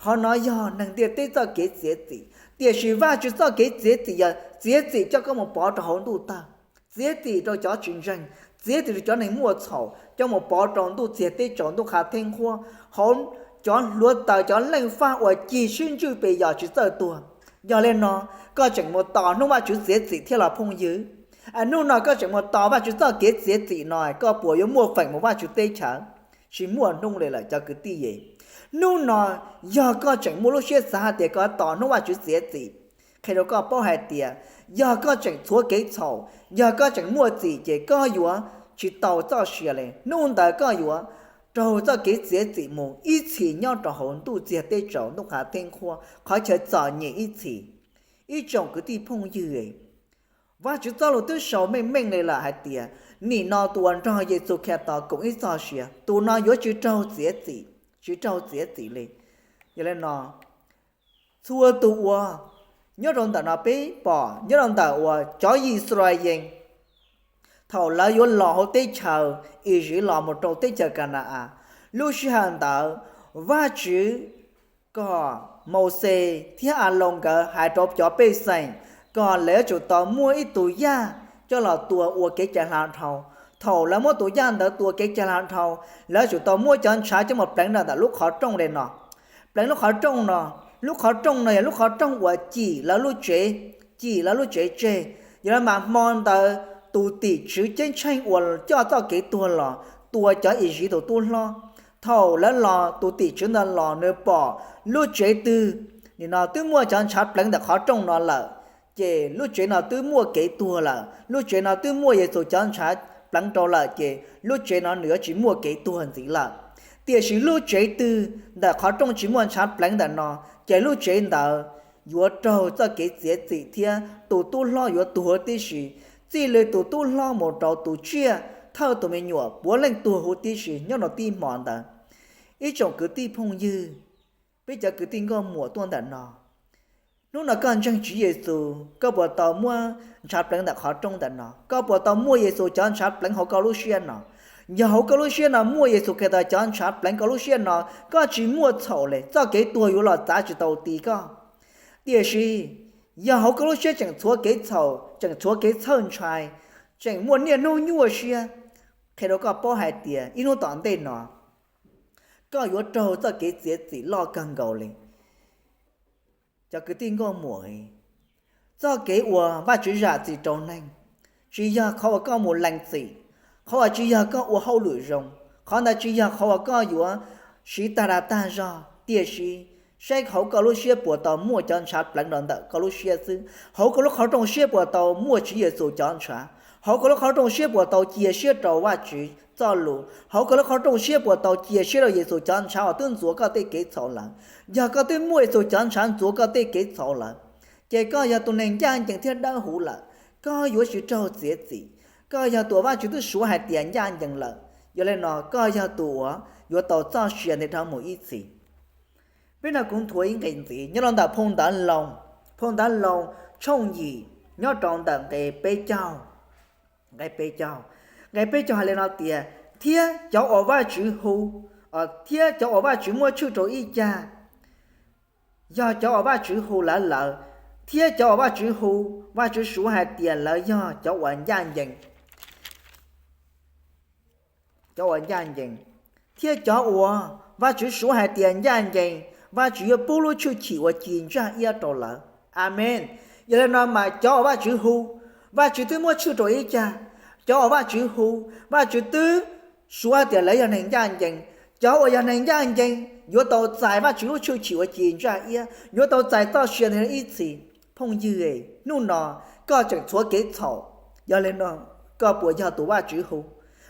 qhov no yog neeg ntiaj teb txoj kev txiav txim, tiam sis Vajtswv txoj kev txiav txim yog txiav txim coj koj mus pov rau hauv ntuj tawg, txiav txim rau cov tsis ntseeg, txiav txim rau cov neeg muaj txhaum, coj mus pov rau ntuj txiag teb tsaus, ntuj qhav theeb qhuab, hauv cov hluav taws, cov leej faj uas cig sib ntswj pes yos tsis txawj tuag. Yog li no, koj tseem mus tos hnub Vajtswv txiav txim thiab los phooj ywg? Hnub no koj tseem mus tos Vajtswv txoj kev txiav txim no, koj puas yuav muaj feem mus Vajtswv teb chaws? Tsis muaj hnub li lawm cov kwv tij es. Hnub no, yog koj tseem muaj lub siab xav hais tias koj tos hnub Vajtswv txiav txim, qhia rau koj paub hais tias yog koj tseem txhuav kev txhaum, yog koj tseem muaj txim ces koj yuav tsis tau txoj sia li. Hnub ntawd koj yuav raug txoj kev txiav txim mus ib txhis nyob rau hauv ntuj txiag teb tsaus, ntuj qhav theeb qhuab, qhov chaw txom nyem ib txhis. Ib tsoom kwv tij phooj ywg, Vajtswv txoj lus twb sau meej meej li lawm hais tias nim no tus uas nrog Yexus Khetos koom ib txoj sia, tus no yuav tsis raug txiav txim, tsis raug txiav txim li. Yog li no, txhua tus uas nyob rau ntawm no peb pom nyob rau ntawm uas cov Yixalayees thaum lawv yuav los hauv teb chaws Iziv los mus rau teb chaws Ka na-as, lub sij hawm ntawd Vajtswv kom Mauxes thiab Aloos nkawd hais rau cov pej xeem kom lawv yuav tsum tau muaj ib tug yaj coj los tua ua kev cai hla dhau. Thaum lawv muab tus yaj ntawd tua kev cai hla dhau, lawv yuav tsum tau muab cov ntshav coj mus pleev rau ntawm lub qhov rooj li no. Pleev lub qhov rooj no, lub qhov rooj no yog lub qhov rooj uas cim lawv lub tsev, cim lawv lub tsev tseg. Yog li mas hmo ntawd tus tim tswv ceeb tsheej uas coj txoj kev tuag los tua cov Iziv tus tub hlob. Thaum lawv los, tus tim tswv ntawd los nws pom lub tsev twg nim no twb muaj cov ntshav pleev ntawm qhov rooj no lawm, ces lub tsev no twb muaj kev tuag lawm, lub tsev no twb muaj Yexus cov ntshav pleev rau lawm, ces lub tsev no nws yuav tsis muaj kev tuag ntxiv lawm. Tiam sis lub tsev twg ntawm qhov rooj tsis muaj ntshav pleev ntawm no, ces lub tsev ntawd yuav raug txoj kev txiav txim thiab tus tub hlob yuav tuag huv tib si, txij li tus tub hlob mus rau tus tsiaj thawj tus me nyuam puav leej tuag huv tib si nyob rau tib hmo ntawd. Ib tsoom kwv tij phooj ywg, peb cov kwv tij nkauj muam tuaj ntawm no, hnub no koj ntseeg Tswv Yexus, koj puas tau muaj ntshav pleev ntawm qhov rooj ntawm no? Koj puas tau muaj Yexus cov ntshav pleev hauv koj lub siab no? Yog hauv koj lub siab no muaj Yexus Khetos cov ntshav pleev koj lub siab no, koj tsis muaj txhaum li, txoj kev tuag yuav los txav tsis tau ti koj. Tiam sis yog hauv koj lub siab tseem txhuav kev txhaum, tseem txhuav kev txhawj ntshai, tseem muaj niaj hnub nyuaj siab, qhia rau koj paub hais tias ib hnub tom ntej no koj yuav raug txoj kev txiav txim loj kawg nkaus li. Cov kwv tij nkauj muam, txoj kev uas Vajtswv zam txim rau neeg tsis yog qhov uas koj mus lees txim, qhov uas tsis yog koj ua hauj lwm zoo, qhov ntawd tsis yog qhov uas koj yuav siv tag dag tag zog. Tiam sis saib hauv koj lub siab puas tau muaj cov ntshav pleev rau ntawm koj lub siab xwb, hauv koj lub qhov rooj siab puas tau muaj Tswv Yexus cov ntshav, hauv koj lub qhov rooj siab puas tau cia siab rau Vajtswv txoj lus, hauv koj lub qhov rooj siab puas tau cia siab rau Yexus cov ntshav uas twb ntxuav koj tej kev txhaum lawm. Yog koj twb muaj Yexus cov ntshav ntxuav koj tej kev txhaum lawm, ces koj yog tus neeg ncaj ncees thiab dawb huv lawm, koj yuav tsis raug txiav txim. Koj yog tus Vajtswv twb suav hais tias ncaj ncees lawm, yog li no koj yog tus uas yuav tau txoj sia ntev dhawv mus ib txhis. Peb no kuv nthuav ib nqe ntxiv nyob rau ntawm phau ntawv Loos, phau ntawv Loos tshooj yim nyob rau ntawm nqe peb caug. Nqe peb caug, nqe peb caug hais li no tias, thiab cov uas Vajtswv hu, thiab cov uas Vajtswv muab tshwj rau ib cag, yog cov uas Vajtswv hu lawv lawm, thiab cov uas Vajtswv hu, Vajtswv suav hais tias lawv yog cov uas ncaj ncees. Cov uas ncaj ncees, thiab cov uas Vajtswv suav hais tias ncaj ncees, Vajtswv yuav pub lub tshwj chim uas ci ntsaj iab rau lawv. Amees. Yog li no mas cov uas Vajtswv hu, Vajtswv twb muab tshwj rau ib cag. Cov uas Vajtswv hu, Vajtswv twb suav hais tias lawv yog neeg ncaj ncees. Cov uas yog neeg ncaj ncees, yuav tau txais Vajtswv lub tshwj chim uas ci ntsaj iab, yuav tau txais txoj sia ntawd ib txhis. Phooj ywg, hnub no koj tseem txhuav kev txhaum, yog li no koj puas yog tus Vajtswv hu?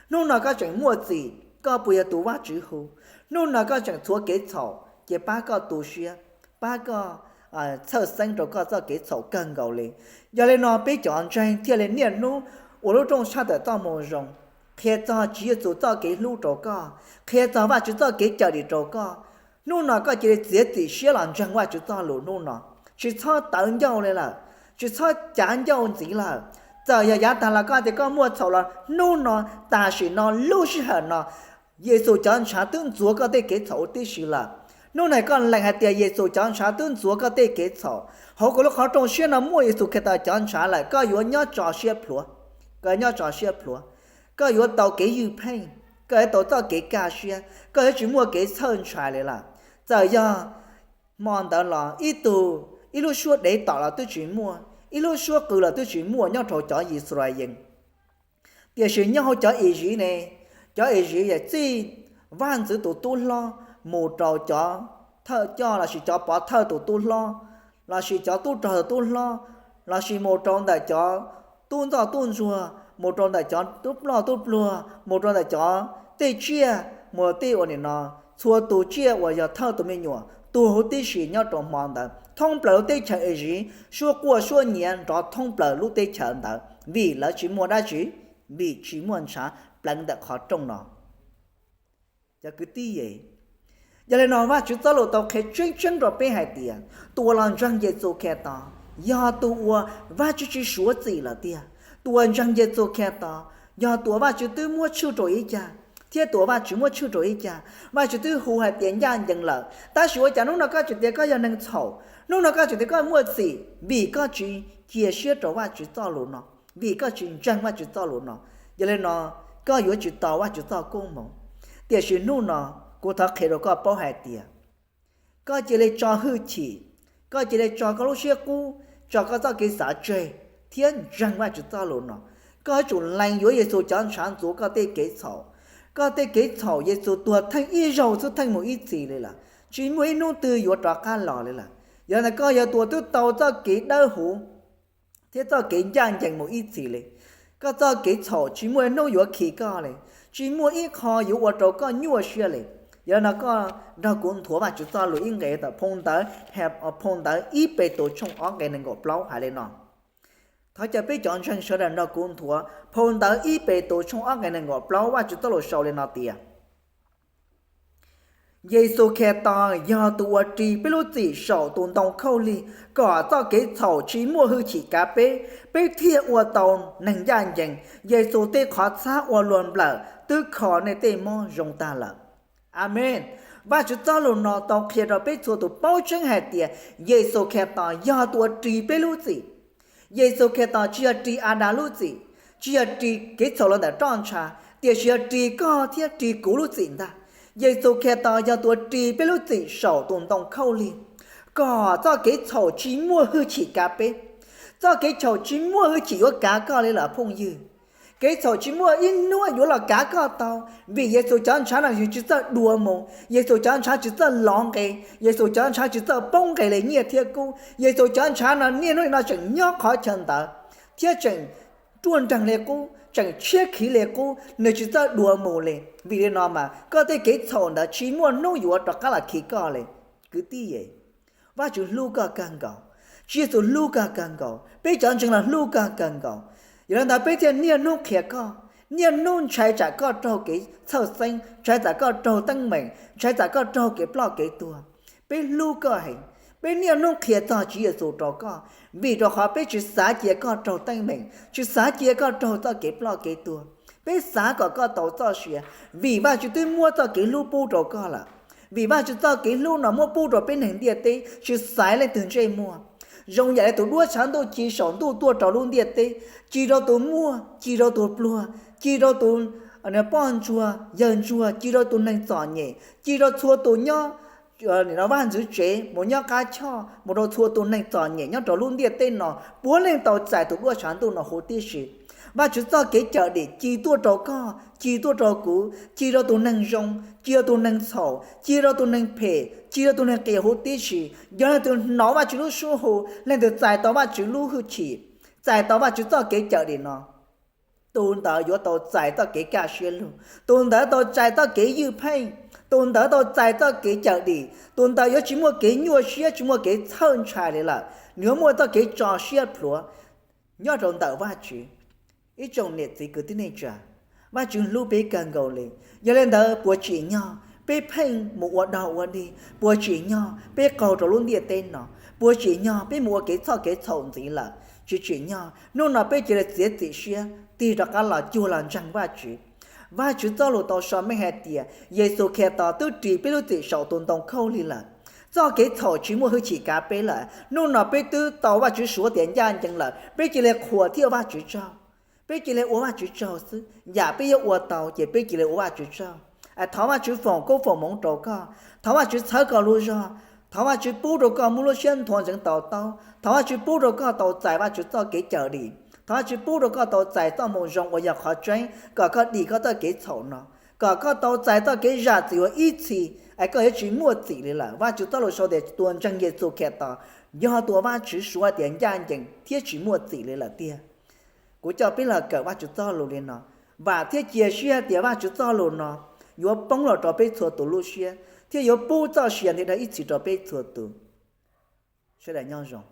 Hnub no koj tseem muaj txim, koj puas yog tus Vajtswv hu? Hnub no koj tseem txhuav kev txhaum, ces pab koj tu siab, pab koj txhawj xeeb rau koj txoj kev txhaum kawg nkaus li. Yog li no peb cov ntseeg thiaj li niaj hnub ua lub rooj tshaj tawm txoj moo zoo, qhia txog Tswv Yexus txoj kev hlub rau koj, qhia txog Vajtswv txoj kev cawm dim rau koj. Hnub no koj cia li txiav txim siab los ntseeg Vajtswv txoj lus hnub no, tsis txhob tawv ncauj li lawm, tsis txhob cav ncauj ntxiv lawm. Txawm yog yav tag los koj tias koj muaj txhaum los hnub no, tam sim no, lub sij hawm no, Yexus cov ntshav twb ntxuav koj tej kev txhaum huv tib si lawm. Hnub no koj lees hais tias Yexus cov ntshav twb ntxuav koj tej kev txhaum, hauv koj lub qhov rooj siab no muaj Yexus Khetos cov ntshav lawm, koj yuav nyob tso siab plhuav, koj nyob tso siab plhuav, koj yuav tau kev ywj pheej, koj yuav tau txoj kev kaj siab, koj yuav tsis muaj kev txhawj ntshai li lawm. Txawm yog hmo ntawd los ib tug, ib lub suab dev tom los twb tsis muaj, ib lub suab qw los twb tsis muaj nyob rau cov Yixalayees. Tiam sis nyob hauv cov Iziv ne, cov Iziv txij vaj ntxwv tus tub hlob mus rau cov thawj coj lossis cov pov thawj tus tub hlob, lossis cov tub rog tus tub hlob, lossis mus rau ntawm cov tub ntxawg tub ntsuag, mus rau ntawm cov tub ploj tub pluag, mus rau ntawm cov tej tsiaj, mus tej uas nim no, txhua tus tsiaj uas yog thawj tus me nyuam tuag huv tib si nyob rau hmo ntawd thoob plaws lub teb chaws Iziv, suab quaj suab nyiav nrov thoob plaws lub teb chaws ntawd vim lawv tsis muaj dab tsi, vim tsis muaj ntshav pleev ntawm qhov rooj no. Cov kwv tij, yog li no Vajtswv txoj lus tau qhia tseeb tseeb rau peb hais tias tus uas los ntseeg Yexus Khetos yog tus uas Vajtswv tsis suav txim lawm tiag. Tus uas ntseeg Yexus Khetos yog tus uas Vajtswv twb muab tshwj rau ib cag, thiab tus uas Vajtswv muab tshwj rau ib cag, Vajtswv twb hu hais tias ncaj ncees lawm. Tab sis ua cas hnub no koj tseem tias koj yog neeg txhaum, hnub no koj tseem tias koj muaj txim vim koj tsis cia siab rau Vajtswv txoj lus no, vim koj tsis ntseeg Vajtswv txoj lus no. Yog li no koj yuav tsis tau Vajtswv txoj koob hmoov. Tiam sis hnub no kuv thov qhia rau koj paub hais tias koj cia li tso hwj chim, koj cia li tso koj lub siab qub, tso koj txoj kev xav tseg, thiab ntseeg Vajtswv txoj lus no. Koj yuav tsum lees yuav Yexus cov ntshav ntxuav koj tej kev txhaum. Koj tej kev txhaum Yexus tuag theej ib zaug xwb, theej mus ib txhis li lawm, tsis muaj ib hnub twg yuav rov qab los li lawm. Yog li ntawd koj yog tus uas twb tau txoj kev dawb huv thiab txoj kev ncaj ncees mus ib txhis li. Koj txoj kev txhaum tsis muaj ib hnub yuav khi koj li, tsis muaj ib qho yuav ua rau koj nyuaj siab li. Yog li no koj nrog kuv nthuav Vajtswv txoj lus ib nqe tom phau ntawv, phau ntawv ib Petus tshooj ob nqe nees nkaum plaub hais li no. Thov caw peb cov ntseeg sawv daws nrog kuv nthuav phau ntawv ib Petus tshooj ob nqe nees nkaum plaub, Vajtswv txoj lus sau li no tias: Yexus Khetos yog tus uas ris peb lub txim saum tus ntoo khaub lig, kom txoj kev txhaum tsis muaj hwj chim kav peb, peb thiaj ua tau neeg ncaj ncees. Yexus tej qhov txhab ua luag nplawm twb kho nej tej mob zoo tag lawm. Amees. Vajtswv txoj lus no tau qhia rau peb txhua tus paub tseeb hais tias Yexus Khetos yog tus uas ris peb lub txim. Yexus Khetos tsis yog ris Adas lub txim, tsis yog ris kev txhaum los ntawm roj ntsha, tiam sis yog ris koj thiab ris kuv lub txim ntag. Yexus Khetos yog tus uas ris peb lub txim saum tus ntoo khaub lig, kom txoj kev txhaum tsis muaj hwj chim kav peb. Txoj kev txhaum tsis muaj hwj chim yuav kav koj li lawm phooj ywg. Kev txhaum tsis muaj ib hnub yuav los kav koj tau, vim Yexus cov ntshav no tsis txawj dua mus, Yexus cov ntshav tsis txawj lov nqe, Yexus cov ntshav tsis txawj poob nqe li nyiaj thiab kub. Yexus cov ntshav no niaj hnub no tseem nyob qhov chaw ntawd, thiab tseem ruaj nreeg li qub, tseem tshiab khiv li qub, nws tsis txawj dua mus li. Vim li no mas koj tej kev txhaum ntawd tsis muaj hnub yuav rov qab los khi koj li. Kwv tij, Vajtswv hlub koj kawg nkaus, Tswv Yexus hlub koj kawg nkaus, peb cov ntseeg los hlub koj kawg nkaus. Yog li ntawd peb thiaj niaj hnub qhia koj, niaj hnub ntshai tsam koj raug kev txhawj xeeb, ntshai tsam koj raug teeb meem, ntshai tsam koj raug kev ploj kev tuag. Peb hlub koj heev, peb niaj hnub qhia txog Tswv Yexus rau koj, vim rau qhov peb tsis xav cia koj raug teeb meem, tsis xav cia koj raug txoj kev ploj kev tuag. Peb xav kom koj tau txoj sia, vim Vajtswv twb muab txoj kev hlub pub rau koj lawm. Vim Vajtswv txoj kev hlub no muab pub rau peb neeg ntiaj teb tsis xaiv leej twg ntsej muag. Zoo yam li tus duab tshav ntuj ci saum ntuj tuaj rau lub ntiaj teb, ci rau tus muaj, ci rau tus pluag, ci rau tus poj ntsuag yawg ntsuag, ci rau tus neeg txom nyem, ci rau txhua tus nyob vaj ntxwv tsev mus nyob qab choj, mus rau txhua tus neeg txom nyem nyob rau lub ntiaj teb no, puav leej tau txais tus duab tshav ntuj no huv tib si. Vajtswv txoj kev cawm dim ci tuaj rau koj, ci tuaj rau kuv, ci rau tus neeg zoo, ci rau tus neeg txhaum, ci rau tus neeg phem, ci rau tus neeg qias huv tib si. Yog leej twg hnov Vajtswv lub suab hu, leej twg txais tau Vajtswv lub hwj chim, txais tau Vajtswv txoj kev cawm dim no, tus ntawd yuav tau txais txoj kev kaj siab lug, tus ntawd tau txais txoj kev ywj pheej, tus ntawd tau txais txoj kev cawm dim, tus ntawd yuav tsis muaj kev nyuaj siab, tsis muaj kev txhawj ntshai li lawm, nws yuav muaj txoj kev tso siab plhuav nyob rau ntawm Vajtswv. Ib tsoom niam txiv kwv tij neej tsa, Vajtswv hlub peb kawg nkaus li. Yog li ntawd puas tsim nyog peb pheej mus ua dog ua dig? Puas tsim nyog peb qaug rau lub ntiaj teb no? Puas tsim nyog peb mus ua kev txhoj kev txhaum ntxiv lawm? Tsis tsim nyog. Hnub no peb cia li txiav txim siab tig rov qab los cuag los ntseeg Vajtswv. Vajtswv txoj lus tau sau meej hais tias Yexus Khetos twb ris peb lub txim saum tus ntoo khaub lig lawm. Txoj kev txhaum tsis muaj hwj chim kav peb lawm. Hnub no peb twb tau Vajtswv suav tias ncaj ncees lawm, peb cia li qhuas thiab ua Vajtswv tsaug. Peb cia li ua Vajtswv tsaug xwb, yam peb yuav ua tau ces peb cia li ua Vajtswv tsaug. Thov Vajtswv foom koob foom hmoov rau koj, thov Vajtswv txhawb koj lub zog, thov Vajtswv pub rau koj muaj lub siab nthuav ntxeev to taub, thov Vajtswv pub rau koj tau txais Vajtswv txoj kev cawm dim, thov Vajtswv pub rau koj tau txais txoj moo zoo uas yog qhov tseeb kom koj dim koj txoj kev txhaum no, kom koj tau txais txoj kev zam txim uas ib txhis es koj yuav tsis muaj txim li lawm. Vajtswv txoj lus sau tias tus uas ntseeg Yexus Khetos yog tus uas Vajtswv suav tias ncaj ncees thiab tsis muaj txim li lawm tiag. Kuv coj peb los kawm Vajtswv txoj lus li no, vam thiab cia siab tias Vajtswv txoj lus no yuav poob los rau peb txhua tus lub siab thiab yuav pub txoj sia nti dag ib txhis rau peb txhua tus. Sawv daws nyob zoo.